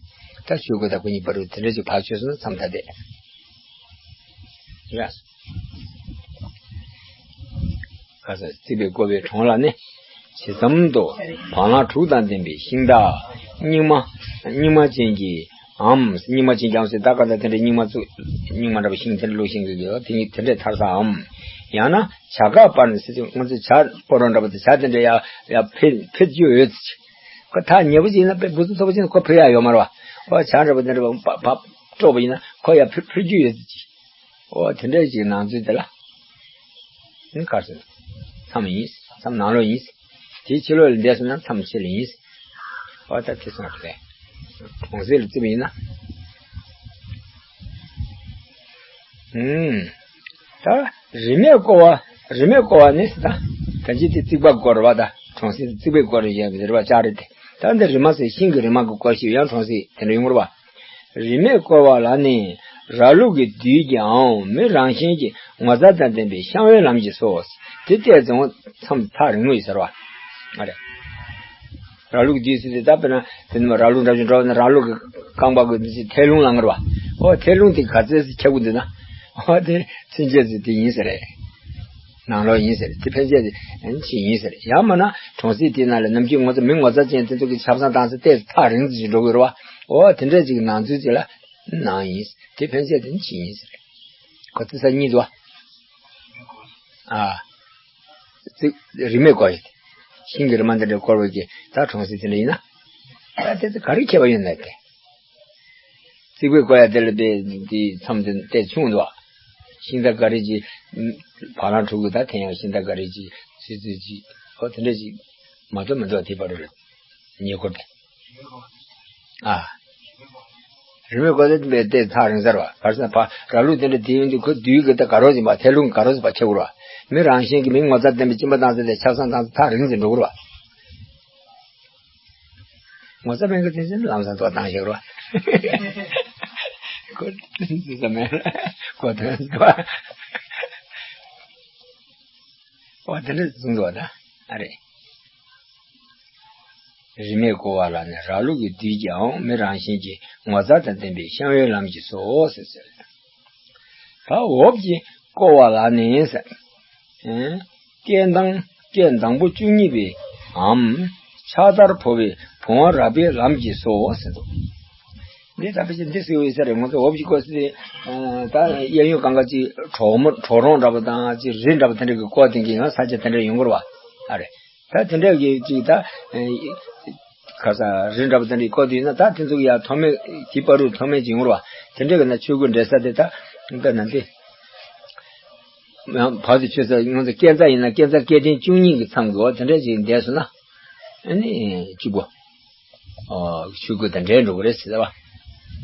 ད་ཆོས་སྐུ་དང་སྐུ་གཉིས་བར་དུ་དེ་འདྲ་ཅིག་ཕར་ཆོད་སོང་ན་མཚམས་ཐ་དད། རེད། ཁ་ས་རྩིག་པས་བསྐོར་བའི་གྲོང་ལ་ནི། ཇི་ཙམ་དུ་བ་ལང་དྲུག་དང་ལྡན་པའི་ཤིང་རྟ་རྙིང་མ་རྙིང་མ་ཅན་གྱི་ཨམ། རྙིང་མ་ཅན་གྱི་ཨམ་ཟེར་ད་ག་ད་དེ་འདྲའི་རྙིང་མ་བཙུགས་རྙིང་མ་འདྲ་པོ་ཤིང་དེ་འདྲ་བླུགས་ཤིང་གི་ཡོད་དེ་ཉིད་དེ་འདྲའི་ཐར་ས་ཨམ། ཡང་ན་བྱ་གག་སྤར་ནས་ཟེར་ང་ཚོས་བྱ་སྤོ་རོགས་འདྲ་པོ་དེ་བྱ་དེ་འདྲ་ཡ་ཡ་འཕེལ་འཕེལ་རྒྱུ་ཡོད་ཅིག་ཁོ་ཐག་ཉེ་པོ་ཅིག་ཡིན་ན་དཔེ་འབུ་ཚོ་མཐོ་པོ་ཅིག་ན་ཁོ་འཕེལ་ཡ་ཡོད་མ་རེད་པ། ཨོ་བྱ་འདྲ་པོ་དེ་འདྲ་པ་ཕ་ཕ་དཀྲོགས་པ་ཡིན་ན་ཁོ་ཡ་འཕེལ་འཕེལ་རྒྱུ་ཡོད་ཅིག་ཨོ་དེ་འདྲ་ཅིག་ནང་ཚུལ་དེ་ལ། ནི་གར་སོང་། མཚམས་ཡིན། མཚམས་ནང་ལོགས་ཡིན། དེའི་ཕྱི་ལོགས་ལ་འདས་སོང་ན་མཚམས་ཕྱི་ལ་ཡིན། ཨོ་ད་དེ་སོང་རེད། གྲོང་གསེབ་ལ་བརྩིས་པ་ཡིན་ན། ཨུམ། ད་རིས་མེད་བསྐོར་བ་རིས་མེད་བསྐོར་བ་ནི་ད་ད་ཅི་དེ་རྩིག་པ་བསྐོར་བ་ད་གྲོང་གསེབ་རྩིག་པས་བསྐོར་བའི་ཡང་རིལ་བ་ལྕགས་རི་དེ་ད་འདི་རིལ་མ་ཟེར་ཤིང་གི་རིལ་མ་གི་བསྐོར་ཞིག་ཡང་གྲོང་གསེབ་དེ་འདྲ་ཡོང་གི་རེད་པ། རིས་མེད་བསྐོར་བ་ལ་ནི་ར་ལུག་གི་རྡུལ་གྱིའམ་མི་རང་བཞིན་གྱིས་ངོ་མཚར་དང་ལྡན་པའི་ཤམ་བྷའི་ལམ་གྱིས་སོ། དེ་བལྟས་ཙང་མཚམས་ཐག་རིང་མོ་ཡིན་ཟེར་བ། ཨ་རེ། ར་ལུག་རྡུལ་ཟེར་དེ་ད་དཔེར་ན་དེ་ནི་ར་ལུག་འདྲ་བཞིན་འགྲོ་བ་ན་ར་ལུག་གི་རྐང་པ་གི་འདི་ཅིག་ཐལ་རླུང་ལངས་ཀྱི་རེད་པ། ཨོ་ཐལ་རླུང་དེ་ག་ཚད་ཅིག་ཁྱབ་ཀྱི་འདུག་ན། ཨོ་དེ་ཚུན་ཆད་ཅིག་དེ་ཡིན་ཟེར་རེད། ནང་ལོགས་ཡིན་ཟེར་དེ་ཕན་ཆད་དེ་ཅི་ཡིན་ཟེར་ཡང་མིན་ན་གྲོང་གསེབ་དེའི་ནང་ལ་ནམ་རྒྱུན་ངོ་ཚ་མི་ངོ་ཚ་ཅན་དེ་ཚོ་གི་ཆབ་གསང་བཏང་ས་ཏོག་ཙམ་ཐག་རིང་ཙམ་ཞིག་འགྲོ་གི་རེད་པ། ཨོ་དེ་འདྲ་ཅིག་ནང་ཚུལ་ཅིག་ལ་ནང་ཡིན་དེ་ཕན་ཆད་དེ་ཅི་ཡིན་ཟེར་ཁོ་ཚོ་ས་གཉིས་འདུག་པ། ཨ། རིས་མེད་བསྐོར་ཡོད་དེ། ཤིང་གི་རིལ་མ་འདི་འདྲ་བསྐོར་བའི་གི་ད་གྲོང་གསེབ་དེ་འདྲ་ཡིན་ན། ད་དེ་ཚོ་ག་རེ་ཁྱད་པར་ཡོད་ན་དེ། རྩིག་པས་བསྐོར་ཡ་དེ་ལ་དཔེ་འདི་མཚམས་དེ་ཏོག་ཙམ་ཆུང་འདུག་པ། ཤིང་རྟ་ག་རེ་ཅིག་བ་ལང་དྲུག་གི་ད་འཐེན་ཡ་ཤིང་རྟ་ག་རེ་ཅིག་ཚུལ་ཚུལ་ཅིག་ཨོ་དེ་འདྲ་ཅིག་མ་གཏོགས་མི་འདུག་པ་དེ་བར་ལ་ཉེ་འཁོར་དེ། ཨ། རིས་མེད་བསྐོར་དེ་དཔེ་ཏོག་ཙམ་ཐག་རིང་ས་རེད་པ། ག་རེ་ཟེར་ན་ཕ་ར་ལུག་དེ་འདྲ་དེ་ཡོང་དུས་ཁོ་རྡུལ་གི་ད་དགའ་རོགས་ཡིན་པ་ཐལ་རླུང་གི་དགའ་རོགས་ཡིན་པ་ཁྱེད་གུར་པ། མི་རང་བཞིན་གྱིས་མི་ངོ་ཚ་ལྡན་པའི་སྤྱི་པ་བཏང་ས་དེ་ཆབ་གསང་བཏང་ས་ཐག་རིང་ཙམ་འགྲོ་གུར་པ། ངོ་ཚ་མེད་མཁན་དེ་ཚོ་ལམ་སང་ཏོག་བཏང་ཤེས་རོ། ཁོ་ཚོ་མེད་ལ་ཁོ་ཐོན་ཏོ། ཨོ་དེ་འདྲ་གསུངས་འདུག་པ་ད། ཨ་རེ། རིས་མེད་བསྐོར་བ་ལ་ནི་ར་ལུག་གི་རྡུལ་གྱིའམ་མི་རང་བཞིན་གྱིས་ངོ་མཚར་དང་ལྡན་པའི་ཤམ་བྷའི་ལམ་གྱིས་སོ་ཟེར་ཟེར། ད་འོབས་ཀྱིས་བསྐོར་བ་ལ་ནི་ཟེར། ཨེ། སྐད་མདངས་སྐད་མདང་པོ་བཅུ་གཉིས་པའི་འམ། ཕྱག་དར་ཕོ་བའི་བུང་བ་རལ་པའི་ལམ་གྱིས་སོ་ཟེར་འདུག་འདི་ད་ཕལ་ཆེར་འདི་ཟེར་བའི་ས་རེད། ང་ཚོ་འོབས་ཀྱིས་བསྐོར་ཟེར། ད་གཡས་གཡོན་གང་ག་ཅིག་གྲོག་མོ་གྲོག་རོང་འདྲ་པོ་དང་ཅིག་རི་འདྲ་པོ་དེ་འདྲ་གི་བསྐོར་དེ་གི་ཡང་ས་ཆ་དེ་འདྲ་ཡོང་གི་རེད་པ། ཨ་རེད། ད་དེ་འདྲ་གི་ཅིག་ད་ཁ་ས་རི་འདྲ་པོ་དེ་འདྲ་བསྐོར་དུས་ན་ད་དེ་ཚོ་གི་ཡང་ཐོགས་མེད་དེའི་བར་དུ་ཐོགས་མེད་ཅིག་ཡོང་རེད་པ། དེ་འདྲ་གི་ན་ཆོས་སྐུ་འགྲེལ་ས་དེ་ད་དཔེར་ན་འདི་ཡང་བར་དུ་ཆོད་ས་ང་ཚོ་སྐས་འཛེག་ཡིན་ན་སྐས་འཛེག་སྐས་ཐེངས་བཅུ་གཉིས་ཀྱི་མཚམས་ཀྱི་འོག་དེ་འདྲ་ཅིག་འདས་སོང་ན་ཨ་ནི་གཅིག་པོ་ཆོས་སྐུ་དང་འབྲེལ་འགྲོ་གི་རེད་ཟེར་བ།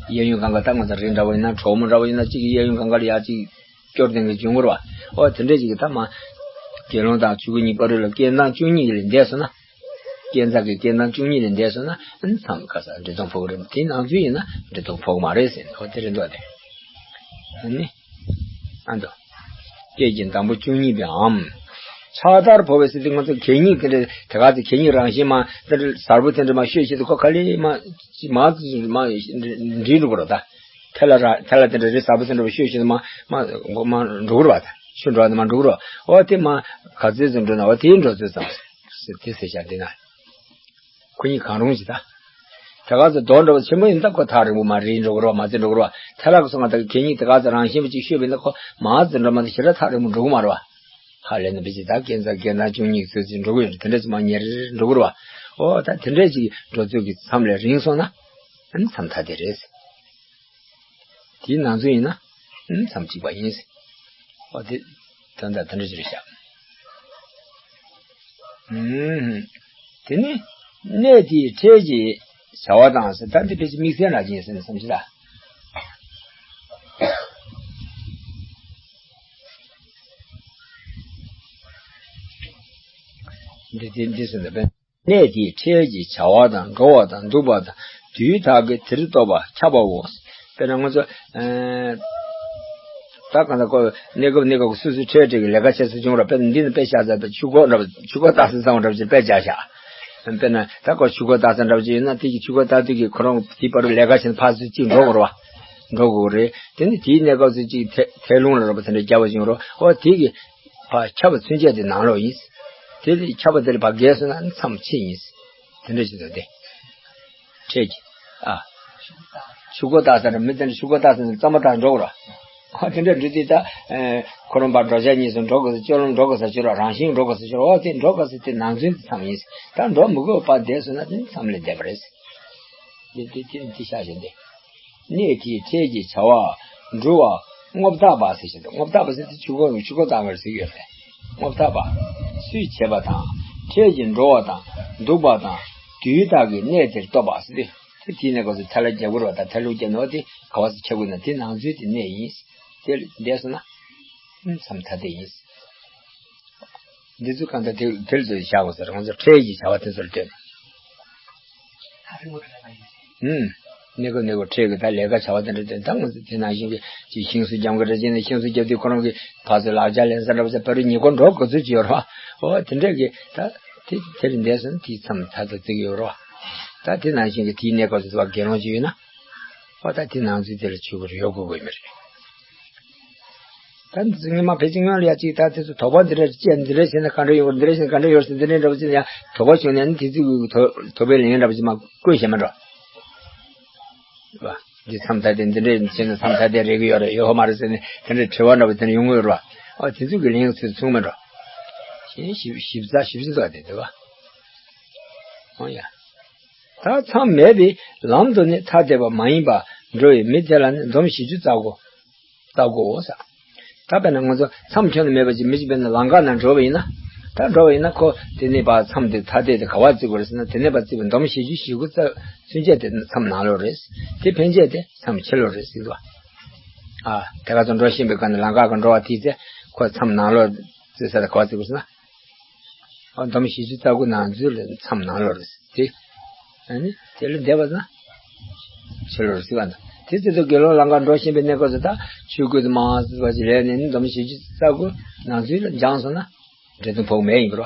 གཡས་གཡོན་གང་ག་ད་ང་ཚོ་རི་འདྲ་བོ་ཡིན་ན་གྲོག་མོ་འདྲ་བོ་ཡིན་ན་གཅིག་གི་གཡས་གཡོན་གང་ག་ལ་ཡ་གཅིག་སྐྱོར་ལྡན་གྱི་བྱུང་བར་བ། ཨོ་དེ་འདྲས་ཅིག་གི་ད་མ། དགེ་སློང་དང་ཆོས་གོས་གཉིས་བར་ལ་སྐས་མདང་བཅུ་གཉིས་ཀྱི་ལས་འདས་སོང་ན། སྐས་འཛེག་གི་སྐས་མདང་བཅུ་གཉིས་ལས་འདས་སོང་ན་ཨ་ནི་མཚམས་ཁ་ས་འབྲས་ལྡུམ་ཕོག་གི་རེད། དེའི་ནང་ཚུལ་ཡིན་ན་འབྲས་ལྡུམ་ཕོག་གི་མ་རེད་ཟེར་ནས་ཨོ་དེ་རེད་འདུག་སྟེ། ཨ་ནི། ཨ་འདུག་སྐས་ཀྱི་འདམ་བུ་བཅུ་གཉིས་པའམ། ཕྱག་དར་ཕོག་པའི་ཟེར་དུས་ང་ཚོ་གད་སྙིགས་དེ་འདྲ་དེ་ག་ཚོད་གད་སྙིགས་རང་བཞིན་མ་དེ་འདྲ་གཟར་པོ་དེ་འདྲ་མ་ཤོད་བྱེད་དུ་ཁོ་ག་ལེ་མ་མ་མ་འདྲིལ་འགྲོ་གི་རེད་ད། ཐལ་བ་ར་ཐལ་བ་དེ་འདྲ་རི་གཟར་པོ་དེ་འདྲ་ཤོད་བྱེད་དུ་མ་མ་མ་འགྲོ་གི་རེད་བ་ད། ཤུ་འགྲོ་བ་དེ་མ་འགྲོ་གི་རེད་བ། ཨོ་དེ་མ་ག་ཚོད་ཙམ་འགྲོ་ན་ཨོ་དེའི་འགྲོ་ཚོད་ཙམ་ཟེར་དེ་ཟེར་བྱ་འདི་ན། ཁོ་གཉིས་གང་རུང་ཞིག་ད། དེ་ག་ཚོད་རྡོ་འདྲ་བ་ཆེན་པོ་ཡིན་ད་ཁོ་ཐག་རིང་པོ་མ་རིལ་འགྲོ་གི་རེད་བ། མ་རྩེ་འགྲོ་གི་རེད་བ། ཐལ་བ་གི་སོང་ང་ད་གད་སྙིགས་དེ་ག་ཚོད་རང་བཞིན་པ་ཅིག་ཤོད་པ་ཡིན་ན་ཁོ་མ་རྩེ་འགྲོ་མ་ད་ཞེ་དྲག་ཐག་རིང་པོ་འགྲོ་གི་མ་རེད་བ། ཧ་ལས་ན་བི་ཅི་ད་སྐས་འཛེག་སྐས་མདང་བཅུ་གཉིས་ཚོད་ཅིག་འགྲོ་གི་ཡོད་རེད། དེ་འདྲ་ཅིག་མ་ཉེ་རེ་འགྲོ་གི་རེད་བ། ཨོ་ད་དེ་འདྲ་ཅིག་འགྲོ་ཚོད་ཀྱི་མཚམས་ལས་རིང་སོང་ན་ཨ་ནི་མཚམས་ཐ་དད་རེད། དེའི་ནང་ཚུལ་ཡིན་ན་ཨ་ནི་མཚམས་གཅིག་པ་ཡིན། ཨོ་དེ་དོན་དག་དེ་འདྲ་ཅིག་རེད་ཤག་ཨུམ། དེ་ནི་གནས་དེའི་འཕྲལ་གྱི་བྱ་བ་དང་ཟེར་ད་འདི་ཕལ་ཆེར་དམིགས་བསལ་ལ་ཅན་ཟེར་ནས་བསམ་གྱི་ལ། འདི་འདི་འདི་ཟེར་ན་བས། གནས་དེའི་འཕྲལ་གྱི་བྱ་བ་དང་འགྲོ་བ་དང་འདུག་པ་དང་དུས་དག་གི་དེར་གཏོགས་པ་ཁྱབ་པའོ། དཔེར་ན་ང་ཚོ་ཨ་ད་གང་ལྟར་ཁོ་གནས་སྐབས་གནས་སྐབས་སུ་སུ་འཕྲལ་འཕྲལ་གྱི་ལས་ཀ་བྱེད་སུ་བྱུང་ར། དཔེར་ན་འདི་ནི་དཔེ་བཞག་ཚར་བའི་ཆུ་འགོ་འདྲ་བ་ཆུ་འགོ་ལྟ་སུ་ཚང་བ་འདྲ་བ་ཅིག་དཔེ་བཞག་བཞག་དཔེར་ན་ད་ཁོ་ཆུ་འགོ་ལྟ་ས་འདྲ་བ་ཅིག་ཡོད་ན་དེ་གི་ཆུ་འགོ་ལྟ་དུས་ཀྱི་ཁོ་རང་དེའི་བར་དུ་ལས་ཀ་བྱེད་ན་ཕར་ཚུར་ཅིག་འགྲོ་དགོས་ར་བ། འགྲོ་དགོས་རེད། དེ་ནི་དེའི་གནས་སྐབས་སུ་ཅིག་ཐལ་རླུང་ལ་རག་པ་དེ་འདྲ་རྒྱབ་པ་བྱུང་ར། ཨོ་དེ་གི་ཕར་ཁྱབ་པ་ཚུན་ཆད་དེ་ནང་ལོགས་ཡིན། དེ་ལས་ཁྱབ་པ་དེ་ལས་ཕར་བརྒལ་སོང་ན་མཚམས་ཕྱེད་ཡིན། དེ་འདྲ་ཞིག་འདུག་སྟེ། འཕྲལ་གྱི། ཨ། ཆུ་འགོ་ལྟ་ས་ར་མི་དེ་འདྲ་ཆུ་འགོ་ལྟ་ས་ནས་གཙང་མ་ལྟ་འགྲོ་གི་ར། ཨ་དེ་འདྲ་འགྲོ་དུས་ད། ཁོ་རང་པ་འགྲོ་བྱ་གཉིས་སུ་འགྲོ་དགོས་ས་སྤྱོད་ལམ་འགྲོ་དགོས་ས་ཕྱིར་ར་རང་བཞིན་འགྲོ་དགོས་ས་ཕྱིར་ར་ཨོ་དེ་འགྲོ་དགོས་ས་དེ་ནང་ཚུན་དེ་མཚམས་ཡིན། ད་འགྲོ་མི་དགོས་པ་བསྡད་སོང་ན་དེ་མཚམས་ལས་འདས་པ་རེད། དེ་དེ་དེ་དེ་ཤ་ཞེ་འདི། གནས་དེའི་འཕྲལ་གྱི་བྱ་བ་འགྲུབ་པ་རྔོབ་ཐག་པ་ཟེར་བཞིན་དུ་རྔོབ་ཐག་པ་ཟེར་དུས་ཆུ་འགོ་ཆུ་འགོ་བཏང་བར་ཟེར་གྱི་ཡོད་པས། རྔོབ་ཐག་པ། སུས་བྱེད་པ་དང་འཕྲལ་གྱི་འགྲོ་བ་དང་འདུག་པ་དང་དུས་དག་གི་གནས་དེར་གཏོགས་པ་ཟེར་ཏེ་དེ་དེའི་གནས་སྐབས་སུ་ཐལ་བ་རྒྱག་དགོས་རེད་བ། ད་ཐལ་བ་རྒྱག་ནོ་དེ་ག་བ་སུ་ཆགས་དགོས་ན་དེ་ནང་ཚུལ་དེ་གནས་ཡིན། དེ་ལ་འདས་སོང་ན་མཚམས་ཐ་དད་ཡིན། འདི་ཚོ་གང་ལྟར་དེ་དེ་ལ་ཚོད་བཞག་དགོས་ཟེར་ང་ཚོ་འཕྲལ་གྱི་བྱ་བ་དེ་ཚོར་ལྟོས་ནས། ཨུམ། གནས་སྐབས་གནས་སྐབས་འཕྲལ་གྱི་ད་ལས་ཀ་བྱ་བ་དེ་འདྲ་དེ་ད་ང་ཚོ་དེ་ནང་བཞིན་གྱི་ཅིག་ཤིང་བཟོ་རྒྱབ་གི་རེ་བྱས་ནས་ཤིང་བཟོ་རྒྱབ་དུས་ཁོ་རང་གི་ཕར་ཚུར་ལག་ཆ་ལེན་ས་འདྲ་བ་ཚོ་ཕ་རུ་ཉེ་འཁོར་འགྲོ་དགོས་ཚུལ་ཅིག་ཡོད་རེད་བ། ཨོ་དེ་འདྲས་ཀྱི་ད་དེ་དེ་ལས་འདས་སོང་དེའི་མཚམས་ཐ་དད་བརྩི་གི་ཡོད་རེད་བ། ད་དེ་ནང་བཞིན་གྱི་དེའི་གནས་སྐབས་སུ་བ་དགེ་སློང་ཅིག་ཡོད་ན། ཨོ་ད་དེ་ནང་ཚུལ་དེ་ལ་ཆོས་གོས་ཡོད་དགོས་དགོས་མི་རེད། ད་འདི་ཚོ་ངས་མ་ཕལ་ཆེར་སྔོན་ལ་ཡ་གཅིག་ད་དེ་ཚོ་དོགས་པ་འདི་འདྲ་བཅས་འདི་འདྲ་བྱས་ན་ག་འདྲ་ཡོང་གི་རེད། འདི་འདྲ་བྱས་ན་ག་འདྲ་ཡོང་གི་རེད་ཟེར་འདི་འདྲའི་འདྲ་བོ་ཅིག་ཡང་དོགས་པ་བྱུང་ནས་ནི་དེ་ཚོ་གི་དོ་དོགས་པའི་ལན་འདྲ་བོ་ཅིག་མ་བཀོད་བཞག་མ་འགྲོ། བ། འདི་མཚམས་ཐ་དད་འདི་འདྲ་བྱས་ན་མཚམས་ཐ་དད་རེག་གི་ཡོད་རེད་ཡོད་མ་རེད་ཟེར་ནས་དེ་འདྲའི་དྲི་བ་འདྲ་བོ་དེ་འདྲ་ཡོང་གི་ཡོད་རེད་བ། ཨ་དེ་ཚོ་གི་ལན་ཚོད་མཚུངས་མ་འགྲོ། གཞན་ཞིབ་ཞིབ་ཚགས་ཞིབ་ཚགས་དེ་འདྲ་བ། ཨོ་ཡ། ད་མཚམས་མེད་པའི་ལམ་དུ་ནི་ཐ་དད་པ་མ་ཡིན་པ་འགྲོ་བའི་མི་དེ་ལ་ནི་འདོམ་བཞི་བཅུ་རྩ་དགུ། ལྟ་དགོས་ས། ད་དཔེར་ན་ང་ཚོ་མཚམས་ཁྱོན་ནས་མེད་པ་ཅིག་མི་ཅིག་དཔེར་ན་ལམ་ཁ་ནང་འགྲོ་བ་ཡིན་ན། ད་འགྲོ་བ་ཡིན་ན་ཁོ་དེ་ནས་ཕར་མཚམས་དེ་ཐ་དད་དེ་ག་བ་བརྩི་དགོས་རེད་ཟེར་ན་དེ་ནས་ཕར་བརྩིས་པའི་འདོམ་བཞི་བཅུ་ཞེ་དགུ་རྩ་ཚུན་ཆད་དེ་མཚམས་ནང་ལོགས་རེད། དེ་ཕན་ཆད་དེ་མཚམས་ཕྱི་ལོགས་རེད་ཟེར་གྱི་འདུག་ཨ་དེ་ག་ཚོད་འགྲོ་བཞིན་པའི་སྒང་ནས་ལམ་ཁ་ག་འགྲོ་བ་དེའི་ཚེ་ཁོ་མཚམས་ནང་ལོགས་བརྩི་ས་དེ་ག་བ་བརྩི་དགོས་ཟེར་ན། ཨ་འདོམ་བཞི་བཅུ་རྩ་དགུ་ནང་ཚུད་ལ་མཚམས་ནང་ལོགས་རེད་དེ། ཨ་ནི་དེ་ལས་འདས་པ་ན། ཕྱི་ལོགས་རེད་ཟེར་བ་ན། དེ་ཚེ་ད་དགེ་སློང་ལམ་ཁ་འགྲོ་བཞིན་པའི་གནས་སྐབས་སུ་ད་ཆོས་གོས་དུ་མ་ཟེར་བ་ཞིག་ལས་ནས་ནི་འདོམ་བཞི་བཅུ་རྩ་དགུ་ནང་ཚུད་ལ་སྦྱངས་སོང་ན། འབྲས་དུམ་བུ་མེད་ཡིན་པར་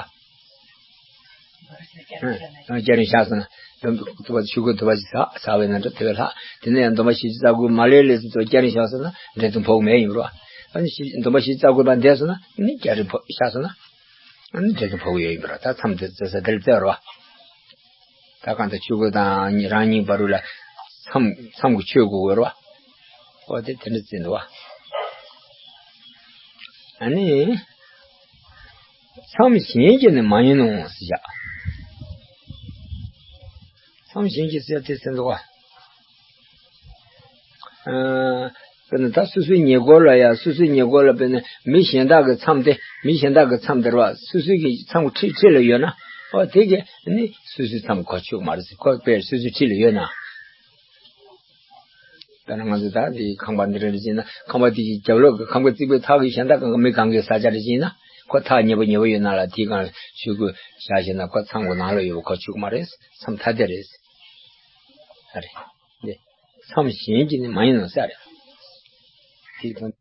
བ། སྐྱ་རེངས་ཤར་སོང་ན། འདོམ་དུ་བ་ཆོས་གོས་དུ་བ་ཞིག་ཟ་ཟ་བའི་ནང་དུ་དེ་བས་ལྷག་དེ་ནས་ཡང་འདོམ་པ་བཞི་བཅུ་རྩ་དགུ་མ་ལས་ལས་སུ་སྐྱ་རེངས་ཤར་སོང་ན་འབྲས་དུམ་བུ་མེད་ཡིན་པར་བ། ཨ་ནི་འདོམ་པ་བཞི་བཅུ་རྩ་དགུ་པ་འདས་སོང་ན་ནི་སྐྱ་རེངས་ཤར་སོང་ན། ཨ་ནི་འབྲས་དུམ་བུ་ཡོད་ཡིན་པར་བ། ད་མཚམས་དེ་བརྩི་ས་དེ་ལ་བརྩི་བར་བ། ད་གང་ལྟར་ཆོས་གོས་དང་རང་ཉིད་བར་དུ་ལ་མཚམས་མཚམས་ཀྱི་ཆོས་གོས་དགོས་རེད་བ། ཨོ་དེ་དེ་འདྲ་བརྩི་འདུག་བ། ཨ་ནི། མཚམས་གཞན་གྱིས་ནི་མ་ཡིན་ནོ་ཟེར་བཞག་མཚམས་གཞན་གྱིས་ཟེར་དེ་ཟེར་འདུག་བ། ཨ། དཔེར་ན་ད་སོ་སོའི་ཉེ་འཁོར་ལ་ཡ་སོ་སོའི་ཉེ་འཁོར་ལ་དཔེར་ན་མི་གཞན་དག་གི་མཚམས་དེ་མི་གཞན་དག་གི་མཚམས་དེ་རེད་བ། སོ་སོའི་གི་མཚམས་ཁྲི་ཁྲི་ལ་ཡོད་ན། ཨོ་དེ་གི་ནི་སོ་སོའི་མཚམས་གོ་ཆོད་མ་རེད་ཟེར། ཁོ་དཔེར་སོ་སོའི་ཁྲི་ལ་ཡོད་ན། ད་ནང་ང་ཚོ་ད་དེ་ཁང་པ་འདི་རེད་ཟེར་ན། ཁང་པ་དེ་གི་རྒྱབ་ལོགས་ཀྱི་ཁང་པ་རྩིག་པའི་ཐག་གི་གཞན་དག་གང་གི་མི་གང་གི་ས་ཆ་རེད་ཟེར་ན། ཁོ་ཐག་ཉེ་པོ་ཉེ་པོ་ཡོད་ན་ལ། དེའི་སྒང་ལ་ཆུ་ཁོལ་བཞག་བཞག་ན། ཁོ་མཚམས་ཀྱི་ནང་ལོགས་ཡོད་པ་ཁོ་ཆུ་ཁོལ་མ་རེད། མཚམས་ཐ་དད་རེད། ཨ་རེད། འདི་མཚམས་གཞན་གྱི་ནི་མ་ཡིན་ནོ་ཟེར་རེད། དེའི་དོན།